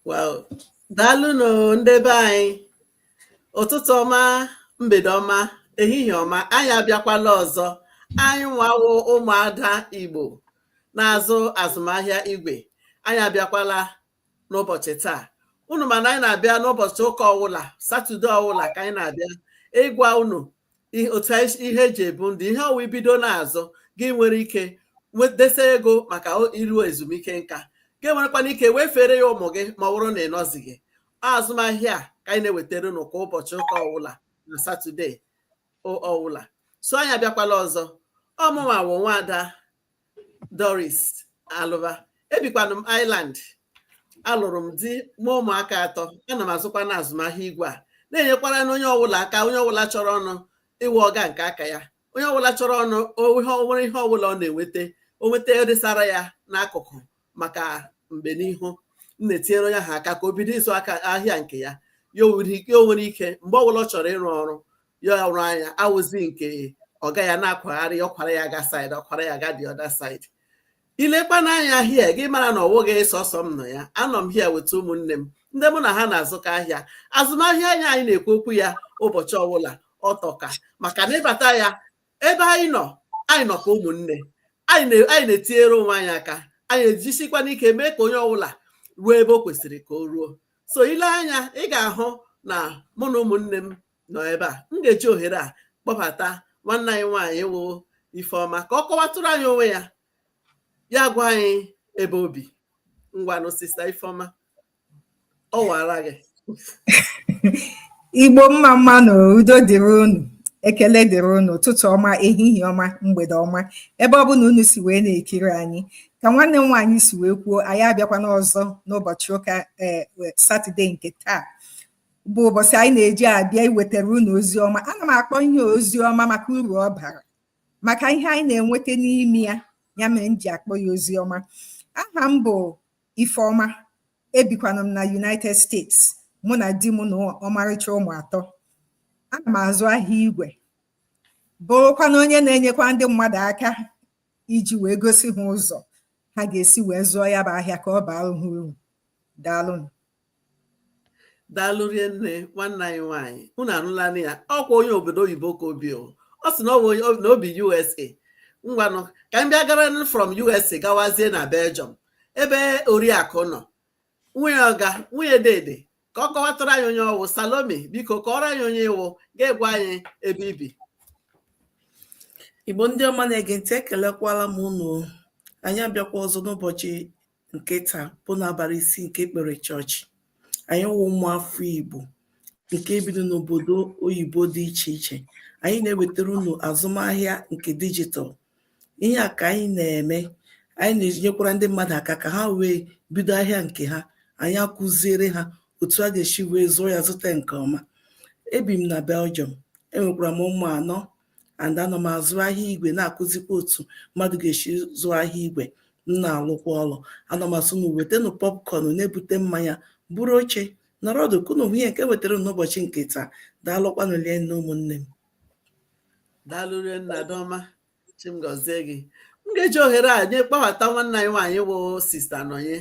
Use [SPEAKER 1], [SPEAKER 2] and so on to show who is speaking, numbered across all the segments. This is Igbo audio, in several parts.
[SPEAKER 1] Well, daalụnụ ndị be anyị. Ụtụtụ ọma, mgbede ọma, ehihie ọma. Anyị abịakwala ọzọ. Anyị nwawo ụmụada Igbo na-azụ azụmahịa igwe. Anyị abịakwala n'ụbọchị taa. Unu mana anyị na-abịa n'ụbọchị ụka ọwụla, Saturday ọwụla, ka anyị na-abịa ịgwa unu otu ihe eji ebu ndụ, ihe ọwụ ibido na-azụ gị nwere ike desa ego maka iru ezumike nka gị, nwerekwana ike wefere ya ụmụ gị ma ọ bụrụ na ị nọzighị. Azụmahịa a ka anyị na-ewetara unu kwa ụbọchị ụka ọwụla na Saturday ọwụla. So anyị abịakwala ọzọ. Ọmụnwa wụ nwaada Doris Alụba. Ebikwanụ m Ireland. Alụrụ m di, mụọ ụmụaka atọ. Ana m azụkwa na azụmahịa igwe a, na-enyekwara na onye ọbụla aka, onye ọbụla chọrọ ọnụ ịwụ ọga nke aka ya, onye ọbụla chọrọ ọnụ ihe nwere, ihe ọbụla ọ na-enweta, o nweta edesara ya n'akụkụ maka mgbe n'ihu. M na-etinyere onye ahụ aka ka o bido ịzụ aka ahịa nke ya. Ya o nwere ike mgbe ọbụla ọ chọrọ ịrụ ọrụ ya, ọrụ anya awụzi nke ọga ya na-akwagharị, ọkwara ya ga side, ọkwara ya ga the other side. Ilekwa n'anya hie gị mara na ọwụghị sọsọ m nọ ya. Anọ m hie weta ụmụnne m ndị mụ na ha na-azụkọ ahịa. Azụmahịa anya anyị na-ekwu okwu ya ụbọchị ọbụla ọtọka, maka na ịbata ya ebe anyị nọ, anyị nọ ka ụmụnne. Anyị na-etinyere onwe anyị aka. Anyị ejisikwa n'ike mee ka onye ọbụla ruo ebe o kwesịrị ka o ruo. So ile anya, ị ga-ahụ na mụ na ụmụnne m nọ ebe a. M ga-eji ohere a kpọbata nwanne anyị nwaanyị wụ Ifeọma ka ọ kọwatụrụ anyị onwe ya, ya gwa anyị ebe obi. Ngwanụ, Sister Ifeọma, ọ wara gị.
[SPEAKER 2] Igbo, mma mma na udo dịrị unu. Ekele dịrị unu. Ụtụtụ ọma, ehihie ọma, mgbede ọma, ebe ọ bụla unu si wee na-ekiri anyị. Ka nwanne m nwaanyị si wee kwuo, anyị abịakwana ọzọ n'ụbọchị ụka, ee, Saturday nke taa bụ ụbọchị anyị na-eji abịa iwetara unu ozi ọma. Ana m akpọ ihe ozi ọma maka uru ọ bara, maka ihe anyị na-enweta n'ime ya. Ya mere m ji akpọ ya ozi ọma. Aha m bụ Ifeọma. Ebikwana m na United States, mụ na di m na ọmarịcha ụmụ atọ. Ana m azụ ahịa igwe, bụrụkwana onye na-enyekwa ndị mmadụ aka iji wee gosi ha ụzọ ha ga-esi wee zụọ ya bụ ahịa ka ọ baa ha uru. Daalụnụ.
[SPEAKER 1] Daalụ rinne, nwanne anyị nwaanyị. Unu anụla ya, ọkwa onye obodo oyibo ka obi o. Ọ sị na ọ bụ na obi USA. Ngwanụ, ka m bịa gara from USA gawazie na Belgium, ebe oriakụ nọ, nwunye ọga, nwunye dede, ka ọ kọwatara anyị onye ọwụ. Salome, biko kọọrọ anyị onye iwu, ga-egwa anyị ebe ibi.
[SPEAKER 3] Igbo ndị ọma na-ege ntị, ekelekwala m unu. Anyị abịakwa ọzọ n'ụbọchị nke taa bụ n'abalị 6 nke ekpere chọọchị. Anyị wụ ụmụafọ Igbo nke bido n'obodo oyibo dị iche iche. Anyị na-ewetara unu azụmahịa nke digital. Ihe a ka anyị na-eme. Anyị na-enyekwara ndị mmadụ aka ka ha wee bido ahịa nke ha. Anyị akụziere ha otu a ga-esi wee zụọ ya, zụta nke ọma. Ebi m na Belgium. Enwekwara m ụmụ anọ and ana m azụ ahịa igwe, na-akụzikwa otu mmadụ ga-esi zụọ ahịa igwe. M na-alụkwa ọlụ. Ana m asụ na wetanụ popcorn, na-ebute mmanya, buru oche, nọrọ ọdụ kunu hụ ihe nke wetara unu n'ụbọchị nke taa. Daalụkwanụ lie nne, ụmụnne m.
[SPEAKER 1] Daalụ rinne, Adaọma. Chimgọzie gị. M ga-eji ohere a nye kpọbata nwanne anyị nwaanyị bụ Sister Nọnye,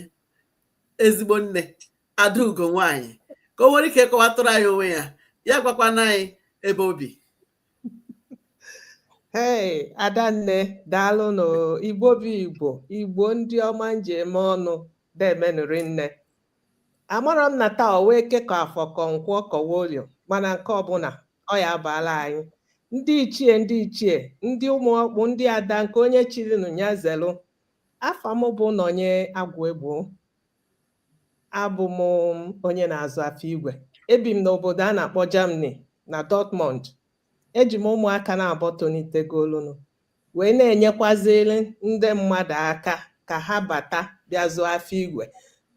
[SPEAKER 1] ezigbo nne, Adaugo nwaanyị, ka o nwere ike kọwatụrụ anyị onwe ya, ya gwakwana anyị ebe obi.
[SPEAKER 4] Hey, Adanne, daalụnụ. Igbo bụ Igbo, Igbo ndị ọma nji eme ọnụ, demenụrụ nne. Amarọ m na taa o wee kekọ afọ kọ nkwọ kọwa olio, mana nke ọbụla ọ ya abaala anyị. Ndị ichie, ndị ichie, ndị ụmụ ọkpụ, ndị ada, nke onye chirinụ ya zelu. Afa m bụ Nọnye Agwụ Egbo. Abụ m onye na-azụ afọ igwe. Ebi m n'obodo a na-akpọ Germany na Dortmund. Eji m ụmụaka na-abọ tonitegolunu wee na-enyekwaziri ndị mmadụ aka ka ha bata bịa zụọ afọ igwe.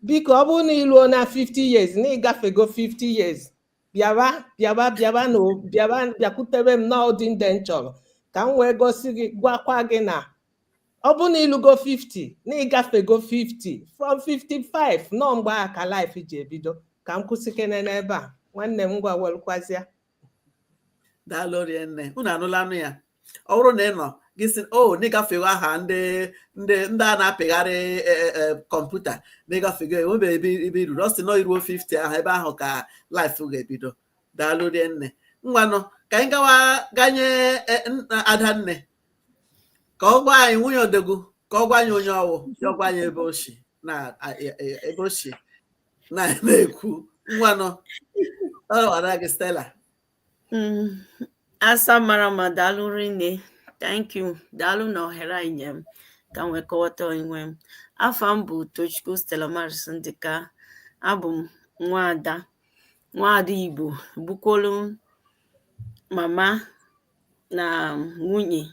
[SPEAKER 4] Biko, ọ bụrụ na iluo na 50 years, na ịgafego 50 years, bịawa, bịawa, bịawa na bịawa, bịakwutebe m n'ọdị ndị m chọrọ ka m wee gosi gị, gwakwa gị na ọ bụrụ na ịlụgo 50, na ịgafego 50, from 55 nọ mgbe a ka life ji ebido. Ka m kwụsịkene n'ebe a. Nwanne m, ngwa, welụkwazịa.
[SPEAKER 1] Daalụ rinne. Unu anụla anụ ya. Ọ bụrụ na ị nọ gị sị o na ịgafewo aha ndị a na-apịgharị kọmputa na ịgafego, enwebe ebe iruru. Ọ sị nọ iruo 50 ahụ, ebe ahụ ka life ga-ebido. Daalụ rie nne. Ngwanụ, ka anyị gawa ganye Adanne ka ọ gwa anyị, nwunye odogwu, ka ọ gwa anyị onye ọwụ ya, ọ gwa anyị ebe o si na ebe o si na-ekwu. Ngwanụ, ọ wara gị, Stella.
[SPEAKER 5] Asa mara mma, daalụ rinne. Thank you. Daalụ na ohere anyị nye m ka m wee kọwata onwe m. Afa m bụ Tochukwu Stella Maris Ndịka. Abụ m nwaada, nwaada Igbo, bukwolu m mama na nwunye.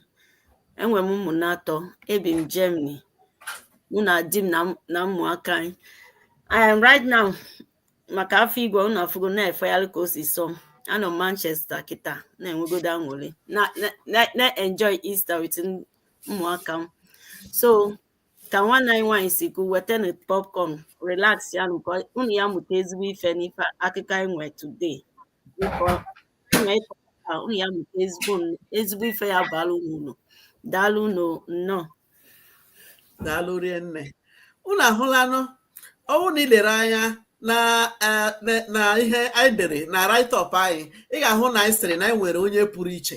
[SPEAKER 5] Enwere m ụmụ atọ. Ebi m Germany, mụ na di m na ụmụaka anyị. I am right now maka afọ igwe unu afụgo na-efegharị ka o si sọ m. Anọ m Manchester kịta na-enwegodo aṅụrị, na-enjoy Easter with ụmụaka m. So ka nwanne anyị nwaanyị si kwu, wetanụ popcorn, relax ya nụ, ka unu ya mụta ezigbo ife n'ife akụkọ anyị nwere today. Unu ya mụta ezigbo ezigbo ife ya bara unu uru. Daalụ unu, nnọọ.
[SPEAKER 1] Daalụ rie nne. Unu ahụlanụ, ọ bụrụ na ị lere anya na ihe anyị dere na write up anyị, ị ga-ahụ na anyị sịrị na anyị nwere onye pụrụ iche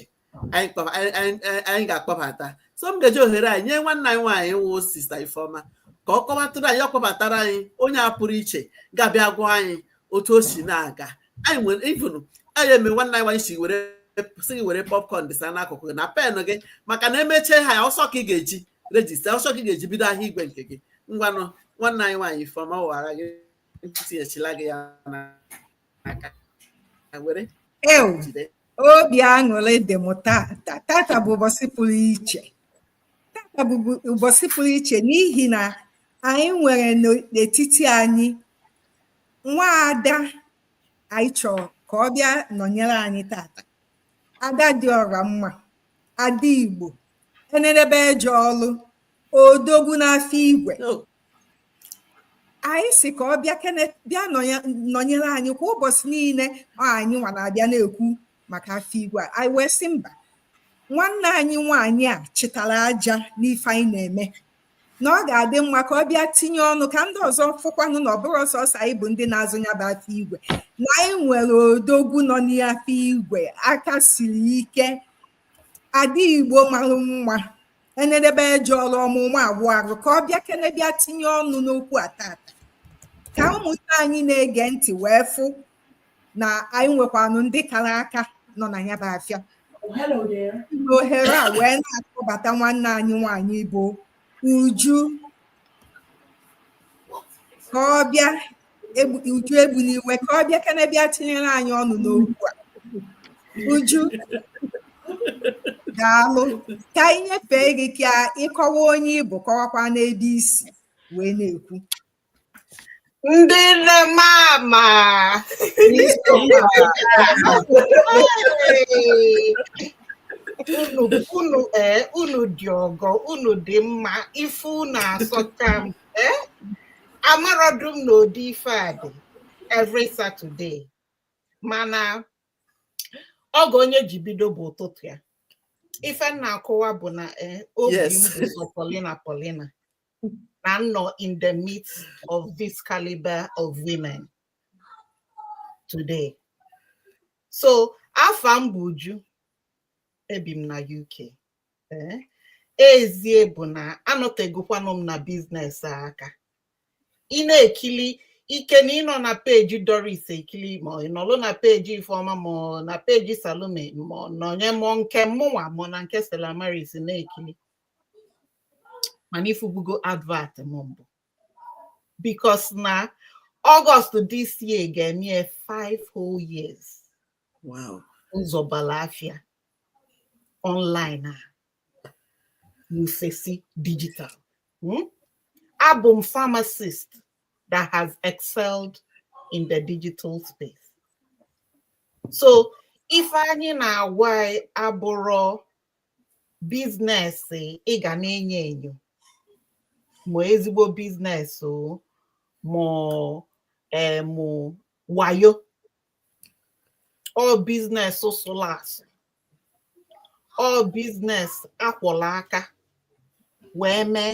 [SPEAKER 1] anyị ga-akpọbata. So m ga-eji ohere anyị nye nwanne anyị nwaanyị wụ Sister Ifeọma ka ọ kọwatụrụ anyị, ọ kpọbatara anyị onye a pụrụ iche ga-abịa gwa anyị otu o si na-aga. Anyị nwere even anyị eme nwanne anyị nwaanyị si were sị gị were popcorn dịsa n'akụkụ gị na pen gị, maka na emechie ha ya ọsọ ka ị ga-eji register, ọsọ ka ị ga-eji bido ahịa igwe nke gị. Ngwanụ, nwanne anyị nwaanyị Ifeọma, wara gị, tinyechila gị ya n'aka, were
[SPEAKER 2] Ew,
[SPEAKER 1] jide.
[SPEAKER 2] Obi aṅụrị dị m tata. Tata bụ ụbọchị pụrụ iche. Tata bụ ụbọchị pụrụ iche n'ihi na anyị nwere n'etiti anyị nwaada anyị chọrọ ka ọ bịa nọnyere anyị tata. Ada dị ọra mma, ada Igbo, enedebe eje ọlụ, odogwu n'afọ igwe. Anyị si ka ọ bịa kene, bịa nọnyere anyị kwa ụbọchị niile. Ọ anyị nwa na-abịa na-ekwu maka afọ igwe a. Anyị wee sị mba, nwanne anyị nwaanyị a chịtara aja n'ife anyị na-eme, na ọ ga-adị mma ka ọ bịa tinye ọnụ ka ndị ọzọ fụkwanụ na ọ bụrụ sọsọ anyị bụ ndị na-azụ ya bụ afọ igwe, na anyị nwere odogwu nọ n'afọ igwe, aka siri ike, ada Igbo mara mma, enedebe eje ọrụ ọmụmụ abụọ arụ, ka ọ bịa kene, bịa tinye ọnụ n'okwu a tata, ka ụmụnne anyị na-ege ntị wee fụ na anyị nwekwanụ ndị kara aka nọ na ya bụ afịa. Ohere a wee na-akpọbata nwanne anyị nwaanyị bụ Uju ka ọ bịa. Uju egbu n'iwe, ka ọ bịa kene, bịa tinyere anyị ọnụ n'okwu a. Uju, daalụ. Ka anyị nyefee gị ka ịkọwa onye ị bụ, kọwakwa n'ebe isi wee na-ekwu.
[SPEAKER 6] Ndị nne mama. Hey! Unu ee, unu dị ọgọ, unu dị mma, ife unu asọcha m. Ee, amarodum na ụdị ife a dị every Saturday, mana oge onye ji bido bụ ụtụtụ ya. Ife m na-akụwa bụ na ee, obi m bụ sọ Paulina, Paulina na nọ in the midst of this caliber of women today. So afa m bụ Uju, ebi m na UK. Ee, ezie bụ na anọtegokwanụ m na business a aka. Ị na-ekili ike na ịnọ na peji Doris ekili, ma ị nọlụ na peji Ifeọma, ma ọ na peji Salome, ma ọ nọnye mụọ nke mụnwa, ma na nke Stella Maris na-ekili, mana ifubugo advert m mbụ, because na August this year ga-eme 5 whole years nzọbala afịa online a n'ufesi digital. Abụ m pharmacist that has excelled in the digital space. So ife anyị na-agwa anyị abụrọ business ị ga na-enyo enyo, ma ezigbo business o, ma em wayo ọ, business sụrụ asụ. Ọ business akwọla aka wee mee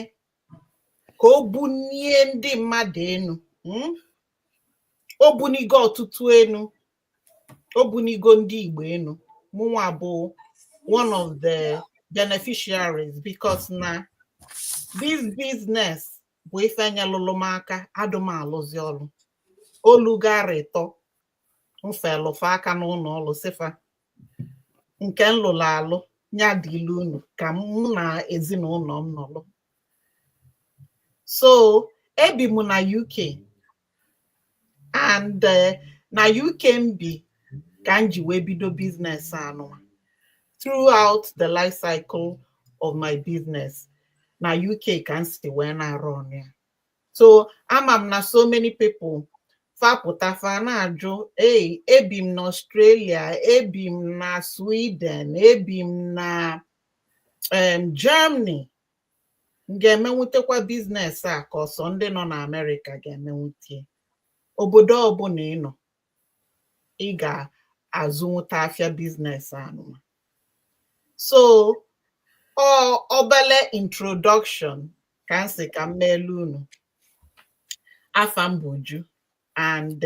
[SPEAKER 6] ka o bunie ndị mmadụ enu. O bunigo ọtụtụ enu, o bunigo ndị Igbo enu. Mụnwa bụ one of the beneficiaries because na this business bụ ife nyelụlụ m aka adụm alụzi ọrụ olugara ịtọ mfelụfe aka n'ụlọ ọrụ sifa nke m lụrụ alụ ya dịlu unu ka mụ na ezinụlọ m nọlụ. So ebi m na UK and na UK m bi ka m ji wee bido business anụwa. Throughout the life cycle of my business, na UK ka m si wee na-arụ ọrụ ya. So ama m na so many people fapụta fa na-ajụ, "Ei, ebi m na Australia, ebi m na Sweden, ebi m na Germany, m ga-emenwutekwa business a ka ọsọ ndị nọ na Amerịka ga-emenwute?" Obodo ọbụla ị nọ, ị ga-azụnwute afịa business anụma. So ọ obele introduction ka m sị ka m meelu unu. Afa m bụ Uju and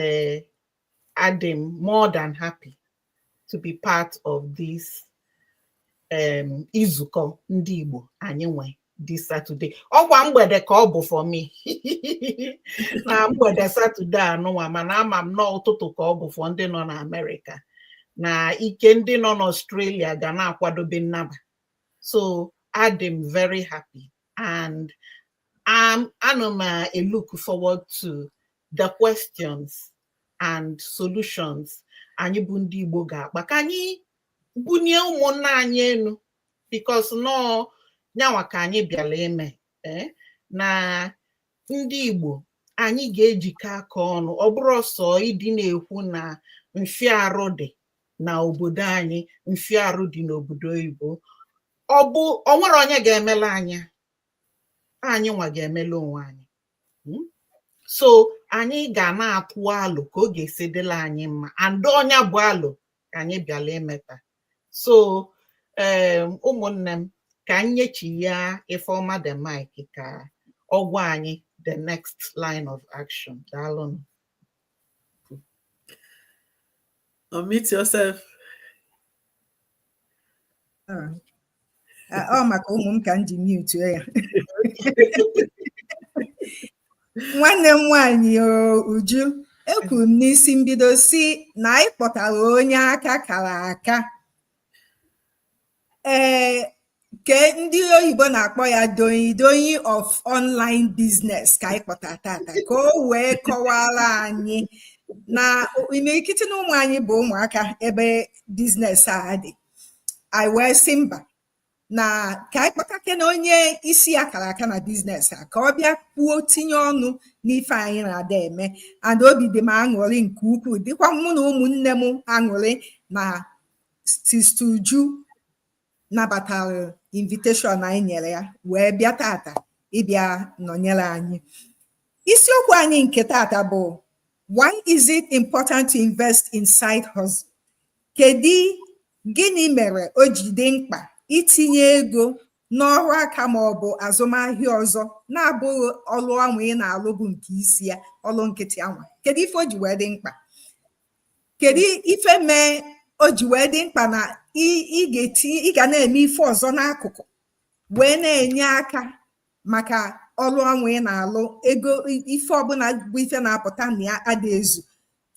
[SPEAKER 6] adị m more than happy to be part of this izukọ ndị Igbo anyị nwe this Saturday. Ọkwa mgbede ka ọ bụ for me na mgbede Saturday anụnwa, mana ama m n'ụtụtụ ka ọ bụ for ndị nọ na Amerịka na ike ndị nọ n'Australia ga na-akwadobe nnaba. So adị m very happy and ana m look forward to the questions and solutions anyị bụ ndị Igbo ga-akpa ka anyị bunie ụmụnna anyị enu, because nọọ nyanwa ka anyị bịara ime na ndị Igbo anyị ga-ejikọ aka ọnụ. Ọ bụrụ sọ ịdị na-ekwu na mfiarụ dị na obodo anyị, mfiarụ dị n'obodo oyibo, ọ bụ ọ nwere onye ga-emela anya anyị nwa ga-emela onwe anyị. So anyị ga na-atụ alụ ka ọ ga-esi dịla anyị mma, and ọnya bụ alụ ka anyị bịala imeta. So ụmụnne m, ka nyechi ya Ifeọma the mic ka ọ gwa anyị the next line of action. Daalụnụ.
[SPEAKER 1] Unmute yourself.
[SPEAKER 2] Ọ maka ụmụ m ka m ji mute ya. Nwanne m nwaanyị Uju, ekwuru m n'isi mbido si na anyị kpọtara onye aka kara aka, ee, ke ndị oyibo na-akpọ ya doyi doyi of online business, ka anyị kpọtara tata ka o wee kọwara anyị na imirikiti na ụmụ anyị bụ ụmụaka ebe business a dị. Anyị wee sị mba, na ka anyị kpọtake na onye isi ya kara aka na business a ka ọ bịa kwuo, tinye ọnụ n'ife anyị na-ada eme. And obi dị m aṅụrị nke ukwuu, dịkwa mụ na ụmụnne m aṅụrị na Sister Uju nabatara invitation anyị nyere ya wee bịa tata ịbịa nọnyere anyị. Isiokwu anyị nke tata bụ "Why is it important to invest in side hustle?" Kedu gịnị mere o ji dị mkpa itinye ego n'ọrụ aka ma ọ bụ azụmahịa ọzọ na-abụghị ọrụ anwa ị na-alụ bụ nke isi ya, ọrụ nkịtị anwa? Kedu ife o ji wee dị mkpa? Kedu ife mee o ji wee dị mkpa na ị ga-etinye, ị ga na-eme ife ọzọ n'akụkụ wee na-enye aka maka ọrụ anwa ị na-alụ, ego ife ọbụla bụ ife na-apụta na ya ada ezu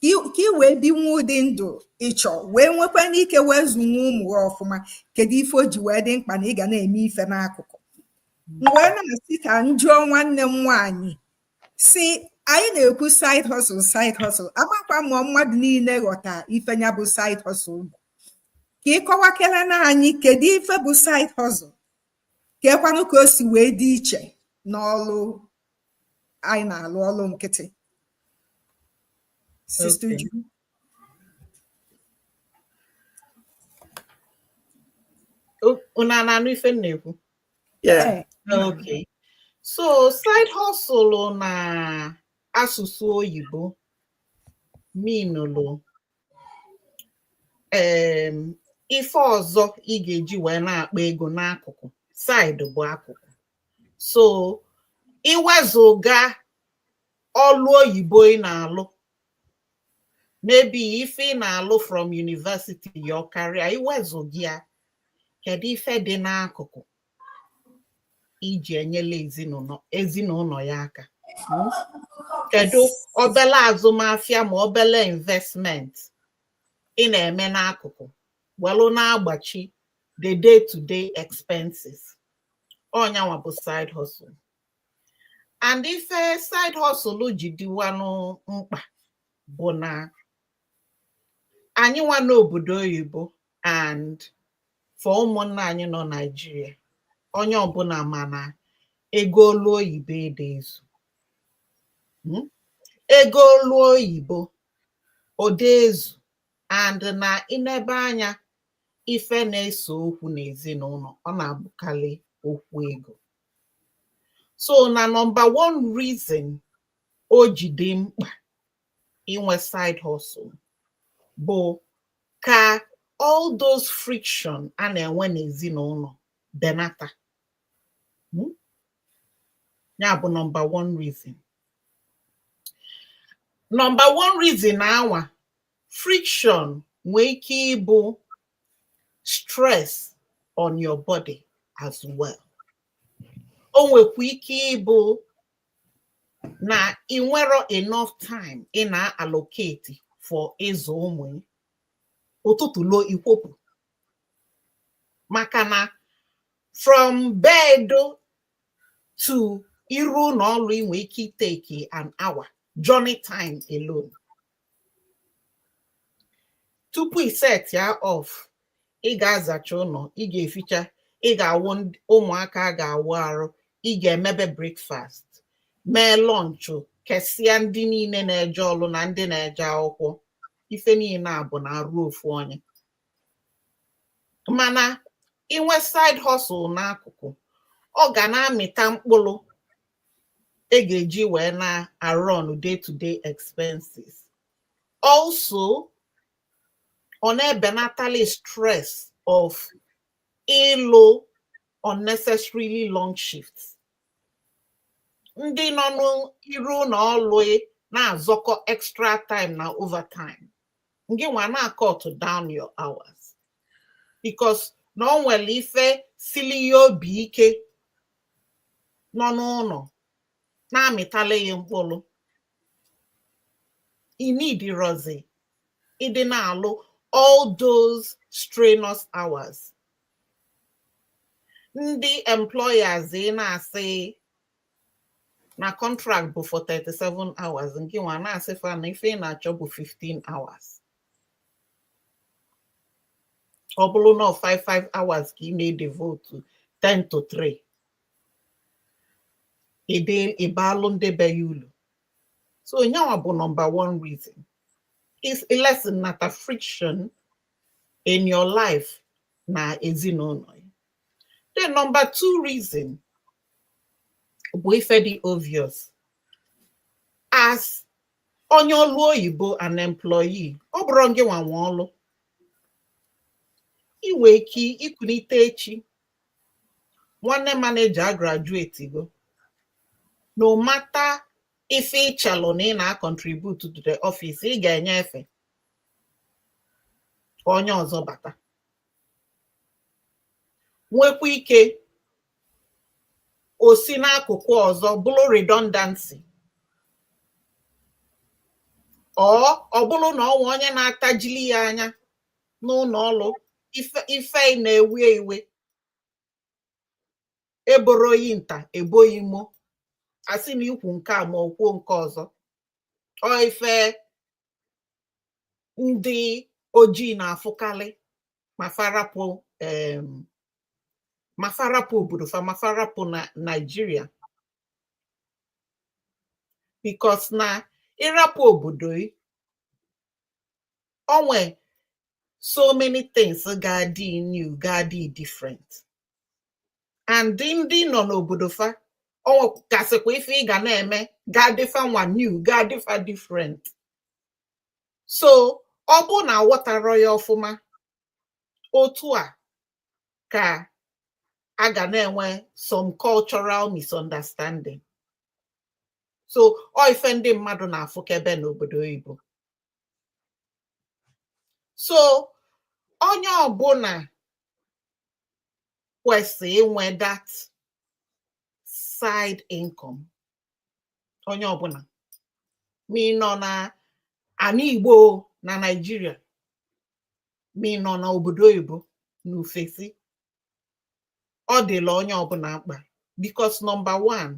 [SPEAKER 2] ka ị wee binwu ụdị ndụ ịchọ, wee nwekwa n'ike wee zụnwu ụmụ gị ọfụma? Kedu ife o ji wee dị mkpa na ị ga na-eme ife n'akụkụ? M wee na-asị ka m jụọ nwanne m nwaanyị si anyị na-ekwu side hustle, side hustle, amakwa ma mmadụ niile ghọta ife ya bụ side hustle bụ. Ka ị kọwakere na anyị kedu ife bụ side hustle, kekwanụ ka o si wee dị iche n'ọrụ anyị na-alụ, ọrụ nkịtị, Sister
[SPEAKER 6] Okay.
[SPEAKER 2] Uju.
[SPEAKER 6] Unu a na-anụ ife m na-ekwu?
[SPEAKER 1] Yeah.
[SPEAKER 6] Okay. So side hustle na asụsụ oyibo meanụlụ Ife ọzọ ị ga-eji wee na-akpa ego n'akụkụ, side bụ akụkụ. So iwezụga ọlụ oyibo ị na-alụ, maybe ife ị na-alụ from university, your career, iwezụga ya, kedu ife dị n'akụkụ iji enyela ezinụlọ ya aka? Kedu obele azụmahịa ma obele investment ị na-eme n'akụkụ welu na-agbachi the day to day expenses? Ọnyanwa bụ side hustle. And ife side hustle ji dịwanụ mkpa bụ na anyị nwa n'obodo oyibo and for ụmụnna anyị nọ Nigeria, onye ọbụla mana ego olu oyibo ede ezu. Ego olu oyibo odeezu, and na inebe anya, ife na-ese okwu n'ezinụlọ, ọ na-abụkarị okwu ego. So na number one reason o ji dị mkpa inwe side hustle bụ ka all those friction a na-enwe n'ezinụlọ benata. Ya bụ number one reason. Number one reason anwa, friction nwee ike ịbụ stress on your body as well. O nwekwa ike ịbụ na ị nwero enough time ị na-allocate for ịzụ ụmụ gị. Ụtụtụ lo ikwopụ, maka na from bed to iru ụlọ ọrụ, ị nwee ike take an hour journey time alone. Tupu ị set ya off, ị ga-azacha ụlọ, ị ga-eficha, ị ga-awụ ụmụaka, ga-awụ arụ, ị ga-emebe breakfast, mee lunch, kesịa ndị niile na-eje ọlụ na ndị na-eje akwụkwọ. Ife niile a bụ na arụ ofu onye. Mana inwe side hustle n'akụkụ, ọ ga na-amịta mkpụrụ e ga-eji wee na-run day to day expenses. Also, ọ na-ebenatali stress of ịlụ unnecessarily long shifts. Ndị nọ n'iru ụlọ ọlụ na-azọkọ extra time na overtime, ngị nwa na-cut down your hours because na ọ nwere ife sili ya obi ike nọ n'ụlọ na-amịtala ya mkpụrụ. Inidirozi ịdị na-alụ all those strenuous hours. Ndị employers ị na-asị na contract bụ for 37 hours, nke nwa na-asị fa na ife ị na-achọ bụ 15 hours. Ọ bụrụ na 5 5 hours ka ị na-edevote 10 to 3, ịdị ịbalụ ndị be ya ulu. So nyanwa bụ number one reason, is lessen nata friction in your life na ezinụlọ. Then number two reason bụ ife dị obvious. As onye ọlụ oyibo, an employee, ọ bụrụ gị nwa nwe ọlụ, ị nwee ike ikulite echi, nwanne manager graduate go. No matter ife ịchalụ na ị na-contribute to the office, ị ga-enye efe ka onye ọzọ bata. Nwekwa ike o si n'akụkụ ọzọ bụrụ redundancy, ọ bụrụ na ọ nwe onye na-atajili ya anya n'ụlọ ọrụ, ife na-ewe iwe, eboroyi nta eboghị mo, asị na ikwu nke a ma ọ kwuo nke ọzọ. Ọ ife ndị ojii na-afụkarị ma farapụ obodo fa, ma farapụ na Nigeria, because na ịrapụ obodo onwe, so many things ga-adị new, ga-adị different, and ndị nọ n'obodo fa, onwe kasịkwa ife ị ga na-eme ga-adịfa nwa new, ga-adịfa different. So ọ bụ na aghọtarọ ya ọfụma, Otu a ka a ga na-enwe some cultural misunderstanding. So ọ ife ndị mmadụ na-afụkebe n'obodo oyibo. So onye ọbụla kwesị inwe that side income. Onye ọbụla, ma ị nọ na ana Igbo na Naịjirịa, ma ị nọ n'obodo oyibo n'ofesi, ọ dịla onye ọbụla mkpa, because number one,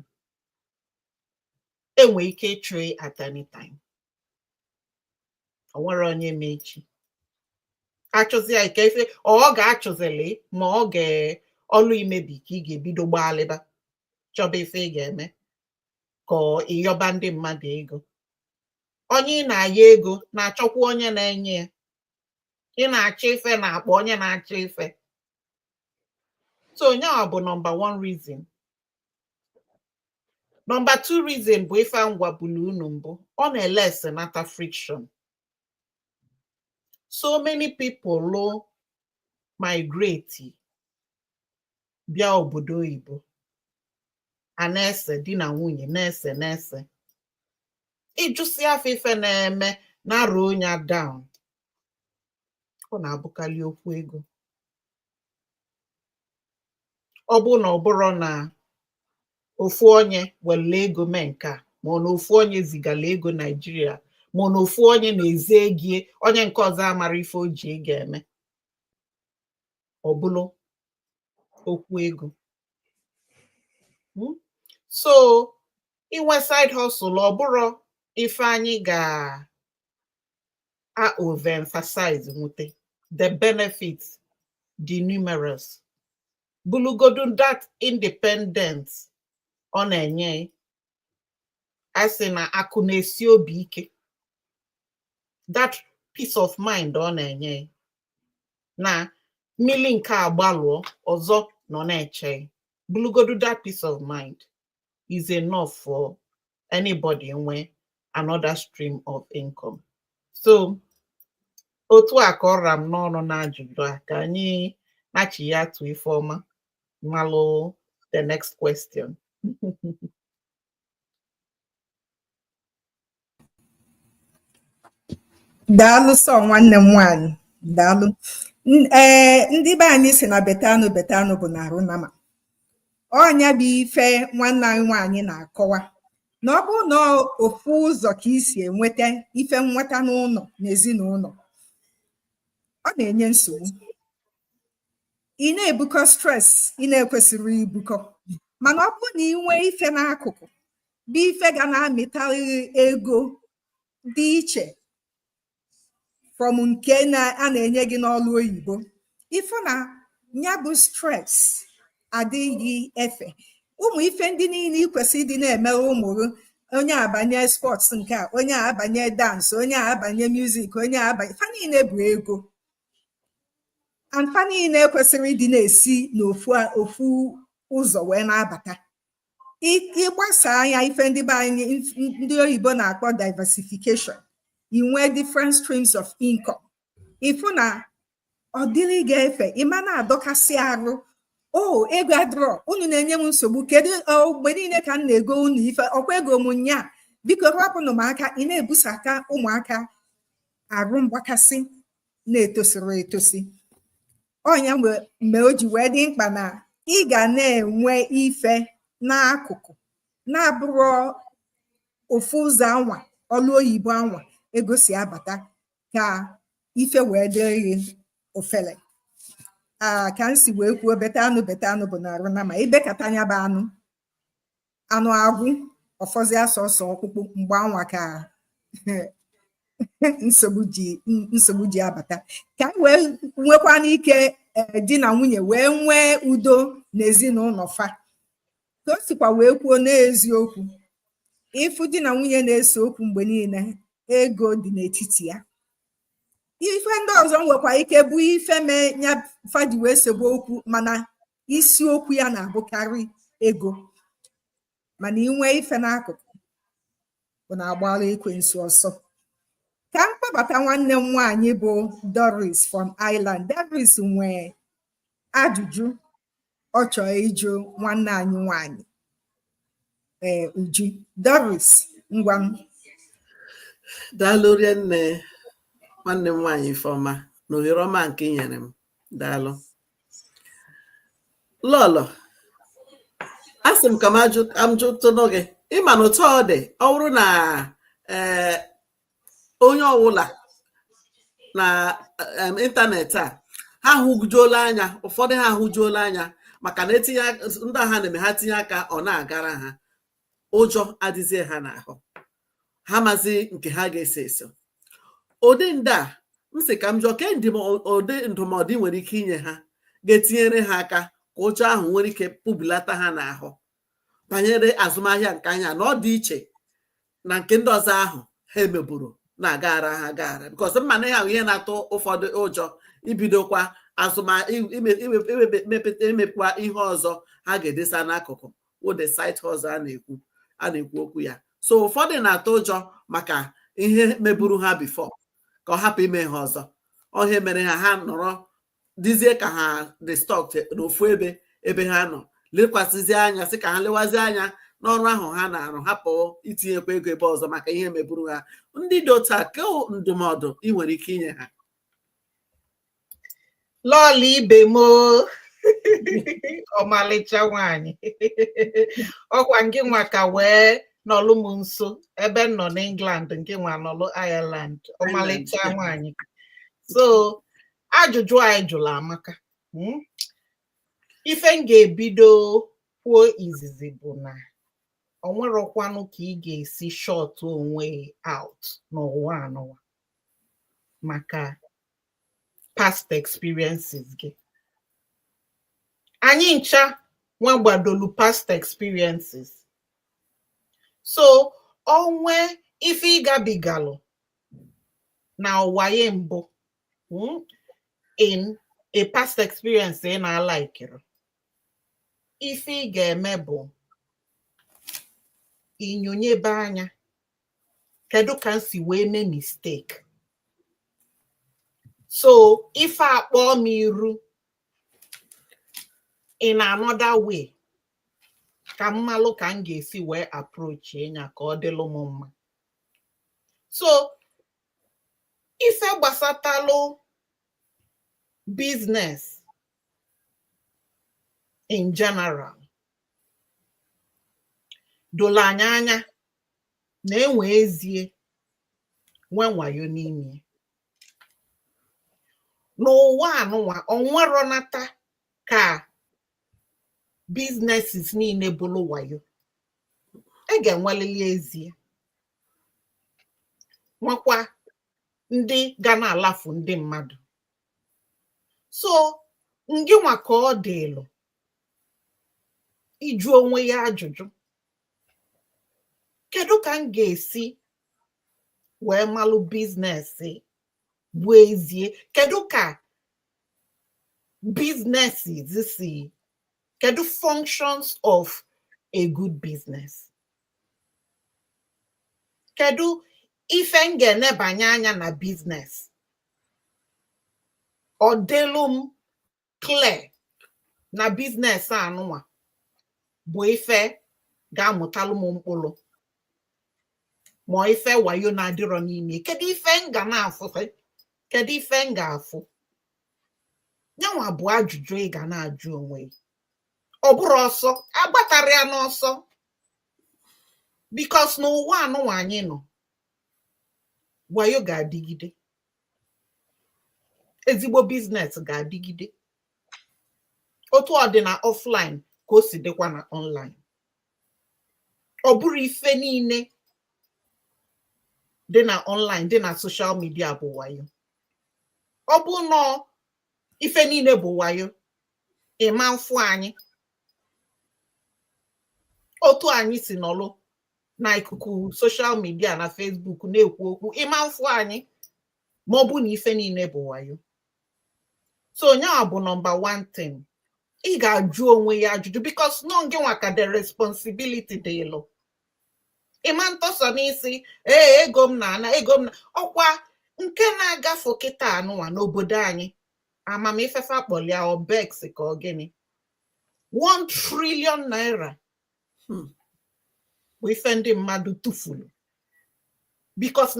[SPEAKER 6] enwe ike ịchụ at any time. O nwere onye ma echi. Achụzi ya ike ife ọ ga-achụzili, ma ọ ga ọlụ imebi ka ị ga-ebido gbaalịba chọba ife ị ga-eme, ka ịyọba ndị mmadụ ego. Onye ị na-aya ego na-achọkwa onye na-enye ya. Ị na-achọ ife na-akpọ onye na-achọ ife. So onye a bụ number one reason. Number two reason bụ ife ngwa bulu unu mbụ, ọ na-elesenata friction. So many people lo migrate bịa obodo oyibo, a na-ese di na nwunye, na-ese na-ese, ịjụsị afọ ife na-eme na-arụ onye down, ọ na-abụkarị okwu ego. Ọ bụ na ọ bụrụ na ofu onye were ego mee nke a, ma ọ na ofu onye zigara ego Naijiria, ma ọ na ofu onye na-eze ego, onye nke ọzọ amara ife o ji ego eme, ọ bụrụ okwu ego. So inwe side hustle, ọ bụrụ ife anyị ga a overemphasize nwute, the benefits dị numerous. Bulugodu that independence ọ na-enye, a sị na akụ na-esi obi ike, that peace of mind ọ na-enye na mmili nke agbalụọ ọzọ nọ na-eche. Bulugodu that peace of mind is enough for anybody nwe another stream of income. So otu a ka ọra m n'ọnụ na ajụjụ a, ka anyị nachi ya tụ ifeọma malụ the next question.
[SPEAKER 2] Daalụ sọ, nwanne m nwaanyị, daalụ. Ee, ndị be anyị si na betanụ betanụ bụ na arụ nama ọnya bụ ife nwanne anyị nwaanyị na-akọwa, na ọ bụrụ na ofu ụzọ ka isi enweta ife nweta n'ụlọ na ezinụlọ, ọ na-enye nsogbu. Ị na-ebukọ stress ị na-ekwesịrị ibukọ. Mana ọ bụrụ na ị nwee ife n'akụkụ bụ ife ga na-amịtarịrị ego dị iche from nke a na-enye gị n'ọlụ oyibo, ife na ya bụ stress adịghị efe. Ụmụ ife ndị niile ị kwesịrị ịdị na-emere ụmụ gị, onye abanye sports nke a, onye abanye dance, onye abanye music, onye abanye, fa niile bụ ego, and fa niile kwesịrị ịdị na-esi n'ofu ofu ụzọ wee na-abata. Ịgbasa anya ife ndị be anyị ndị oyibo na-akpọ diversification, inwe different streams of income, ịfụ na ọ dịrị ga-efe ịma na-adọkasị arụ. O ego adịrọ, unu na-enye m nsogbu, kedu mgbe niile ka m na-ego unu ife, ọkwa ego m nya, biko rapụnụ m aka. Ị na-ebusa aka ụmụaka arụ mgbakasị na-etosiri etosi. Ọnya mgbe o ji wee dị mkpa na ị ga na-enwe ife n'akụkụ na-abụrụ ofu ụzọ anwa ọlụ oyibo anwa ego si abata, ka ife wee dịrị ofele. A ka m si wee kwuo, beta anụ beta anụ bụ na arụ na ma ibekata anya bụ anụ anụ agwụ ọfọzi asọsọ ọkpụkpụ mgbe anwa ka nsogbu ji abata. Ka anyị wee nwekwa n'ike di na nwunye wee nwee udo n'ezinụlọ fa, ka o sikwa wee kwuo n'eziokwu, ịfụ di na nwunye na-ese okwu mgbe niile, ego dị n'etiti ya. Ife ndị ọzọ nwekwa ike bụ ife mee ya faji wee sebe okwu, mana isiokwu ya na-abụkarị ego. Mana inwe ife n'akụkụ bụ na agbara ekwensu ọsọ. Ka m Nabata nwanne m nwaanyị bụ Doris from Ireland. Doris nwee ajụjụ ọ chọrọ ịjụ nwanne anyị nwaanyị, ee, Uju. Doris, ngwa m.
[SPEAKER 1] Daalụ rinne, nwanne m nwaanyị Ifeọma, na ohere ọma nke ị nyere m. Daalụ, lọlọ. A sị m ka m ajụ, ka m jụtụnụ gị. Ịma na otu ọ dị, ọ bụrụ na ee, onye ọbụla na ịntanetị a, ha hụjuola anya, ụfọdụ ha ahụjuola anya maka na etinye ndị ha na-eme, ha tinye aka, ọ na-agara ha, ụjọ adịzie ha n'ahụ, ha mazi nke ha ga-eso eso. Ụdị ndị a, m sị ka m jụọ ke ụdị ndụmọdụ ị nwere ike inye ha ga-etinyere ha aka ka ụjọ ahụ nwere ike pụbilata ha n'ahụ banyere azụmahịa nke anya, na ọ dị iche na nke ndị ọzọ ahụ ha emeburu na-agara ha agara, because mma na ihe ahụ ihe na-atụ ụfọdụ ụjọ ibidokwa azụma imepekwa ihe ọzọ ha ga-edesa n'akụkụ wụ the side ọzọ a na-ekwu okwu ya. So ụfọdụ na-atụ ụjọ maka ihe meburu ha before, ka ọ hapụ ime ha ọzọ. Ọhịa mere ha ha nọrọ dịzie ka ha dị stuck n'ofu ebe ebe ha nọ, lekwasịzie anya, sị ka ha lewazie anya n'ọrụ ahụ ha na-arụ, hapụ itinyekwa ego ebe ọzọ maka ihe meburu ha. Ndị dị otu a, ke ndụmọdụ ị nwere ike inye ha?
[SPEAKER 6] Lọọlọ ibe m o, ọmalịcha nwanyị, ọkwa ngị nwa ka wee nọlụ m nso ebe m nọ n'England, nke nwa nọlụ Ireland. Ọmalịcha nwanyị, so ajụjụ anyị jụrụ amaka. Ife m ga-ebido kwuo izizi bụ na ọ nwerọkwanụ ka ị ga-esi shut onwe out n'ụwa anụwa maka past experiences gị. Anyị ncha nwa gbadolu past experiences, so onwe ife ịgabigalụ na ụwa ya mbụ, in a past experience ị na-alaikiri, ife ị ga-eme bụ inyonyebe anya, kedu ka m si wee mee mistake? So ife akpọọ m iru in another way, ka m malụ ka m ga-esi wee approach ya ka ọ dịlụ m mma. So ife gbasatalụ business in general dolo anyị anya na enwe ezie nwe nwayo n'ime n'ụwa anụnwa. Onweronata ka businesses niile bụrụ wayo. E ga-enwelili ezie, nwekwa ndị ga na-alafu ndị mmadụ. So ngị nwa ka ọ dịlụ ịjụ onwe ya ajụjụ, kedu ka m ga-esi wee malụ business bụ ezie? Kedu ka businesses si, kedu functions of a good business? Kedu ife m ga-enebanye anya na business ọ dịlụ m clear na business anụnwa bụ ife ga-amụtalụ m mkpụrụ, ma ife wayo na-adịrọ n'ime? Kedu ife m ga na-afụ? Kedu ife m ga-afụ? Nyanwa bụ ajụjụ ị ga na-ajụ onwe gị. Ọ bụrụ ọsọ agbatara ya n'ọsọ, because n'ụwa anụnwa anyị nọ, wayo ga-adịgide, ezigbo business ga-adịgide. Otu ọ dị na offline ka o si dịkwa na online. Ọ bụrụ ife niile dị na online, dị na social media bụ wayo. Ọ bụ nọọ ife niile bụ wayo, ịma mfụ anyị otu anyị si nọlụ na ikuku social media na Facebook na-ekwu okwu, ịma mfụ anyị ma ọ bụ na ife niile bụ wayo. So onye bụ number one thing ị ga-ajụ onwe ya ajụjụ, because nọ gị nwa ka the responsibility dịlụ. Ịma ntọsọ n'isi, ee, ego m na-ana, ego m na ọkwa Nke na-agafe kịta anụnwa n'obodo anyị, amamifefe akpọlia obex ka ọ gịnị, ₦1 trillion bụ ife ndị mmadụ tụfuru because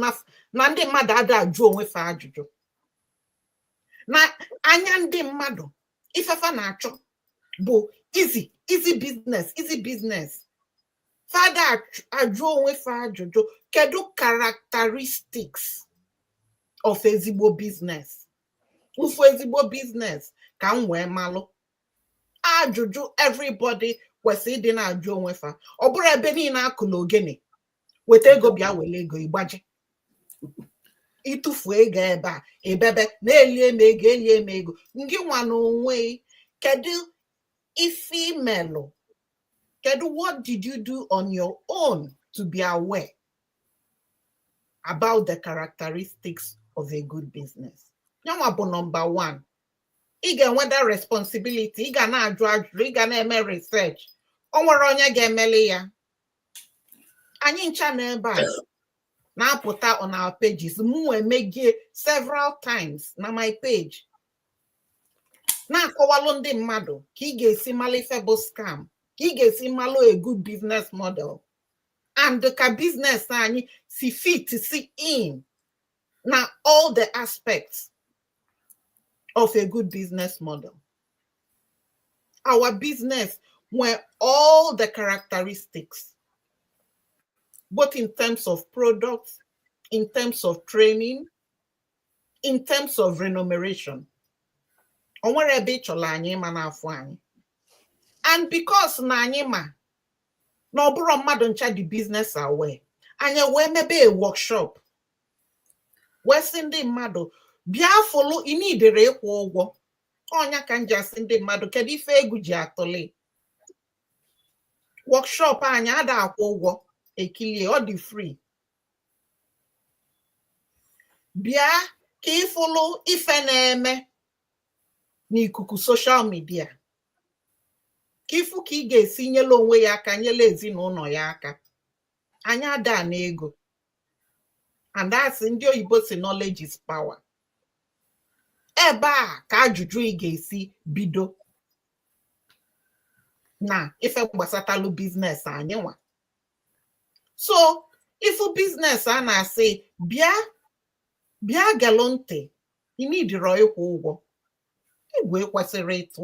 [SPEAKER 6] na ndị mmadụ ada ajụ onwe fa ajụjụ. Na anya ndị mmadụ, ifefa na-achọ bụ easy, easy business, easy business. Fada ajụ onwe fa ajụjụ, kedu characteristics of ezigbo business? Ụfụ ezigbo business ka m wee malụ. Ajụjụ everybody kwesịrị ịdị na-ajụ onwe fa. Ọ bụrụ ebe niile akụla ogene, weta ego, bịa were ego, ịgbaje ịtụfu ego ebe a, ebebe na-elie m ego, elie m ego. Ngị nwa na onwe, kedu ife imelụ? Kedu, what did you do on your own to be aware about the characteristics of a good business? Yanwa bụ number one. Ị ga-enweta responsibility, ị ga na-ajụ ajụjụ, ị ga na-eme research. O nwere onye ga-emeli ya? Anyị ncha na ebe a na-apụta on our pages. Mụ emegie several times na my page, na-akọwalụ ndị mmadụ ka ị ga-esi malụ ife bụ scam, ka ị ga-esi malụ a good business model, and ka business anyị si fit si in na all the aspects of a good business model. Our business nwere all the characteristics, both in terms of products, in terms of training, in terms of remuneration. O nwere ebe ị chọrọ anyị ịma n'afọ anyị. And because na anyị ma na ọ bụrụ mmadụ ncha dị business aware, anyị wee mebe a workshop, wee sị ndị mmadụ bịa fụlụ inidere ịkwụ ụgwọ. Ọnya ka m ji asị ndị mmadụ, kedu ife egwu ji atụli workshop anyị? Ada akwụ ụgwọ ekilie, ọ dị free. Bịa ka ịfụlụ ife na-eme n'ikuku social media, ka ịfụ ka ị ga-esi nyere onwe ya aka, nyere ezinụlọ ya aka. Anyị ada na ego, and that's ndị oyibo si knowledge is power. Ebe a ka ajụjụ ị ga-esi bido na ife gbasatalụ business anyị nwa. So ifu business a na-asị bịa, bịa gelụ ntị, ịnidiro ịkwụ ụgwọ. Egwu ekwesịrị ịtụ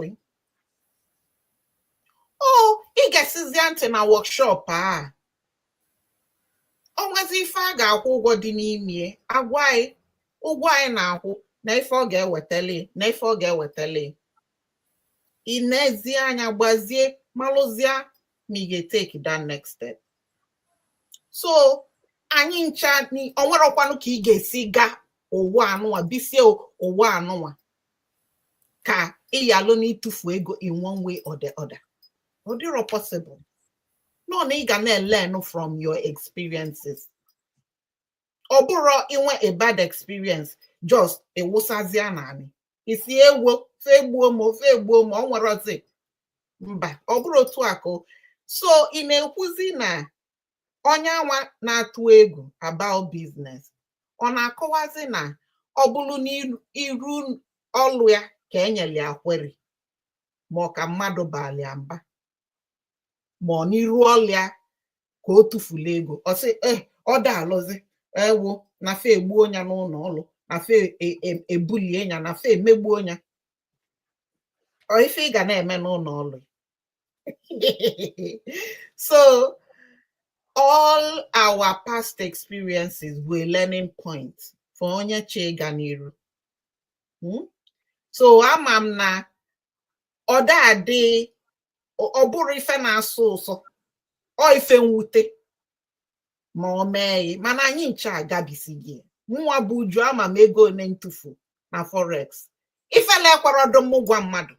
[SPEAKER 6] o. Ị ga-esizie ntị na workshop a, o nwezi ife a ga-akwụ ụgwọ dị n'ime, agwa anyị ụgwọ anyị na-akwụ na ife ọ ga-ewetali, na ife ọ ga-ewetali. Ị na-ezi anya gbazie, malụzie ma ị ga-etake that next step. So anyị ncha, o nwerọkwanụ ka ị ga-esi ga ụwa anụnwa, bisie ụwa anụnwa, ka ị yalụ na ịtụfu ego in one way or the other. Ọ dịrọ possible. Nọ na ị ga na-learn from your experiences. Ọ bụrụ inwe a bad experience, just ịwụsazịa naanị isi ewo, fegbuo m, fegbuo m, ọ nwerozi. Mba, ọ bụrụ otu akụ. So ị na-ekwuzi na onye anwa na-atụ egwu about business, ọ na-akọwazi na ọ bụrụ n'iru ọlụ ya ka enyere ya kweri, ma ọ ka mmadụ balịa mba, ma ọ n'iru ọlụ ya ka o tufulu ego, ọ sị e ọ da alụzi ewo na fe egbuo ya n'ụlọ ọlụ, na fe ebulie ya, na fe emegbuo ya. Ọ ife ị ga na-eme n'ụlọ ọlụ. So all our past experiences were learning points for onye che ịga n'iru. So ama m na ọ da adị, ọ bụrụ ife na-asụ ụsọ, ọ ife mwute ma ọ mee, mana anyị ncha agabisighị. Nwa bụ uju, ama m ego one ntụfu na forex. Ifele ekwere ọdụ m gwa mmadụ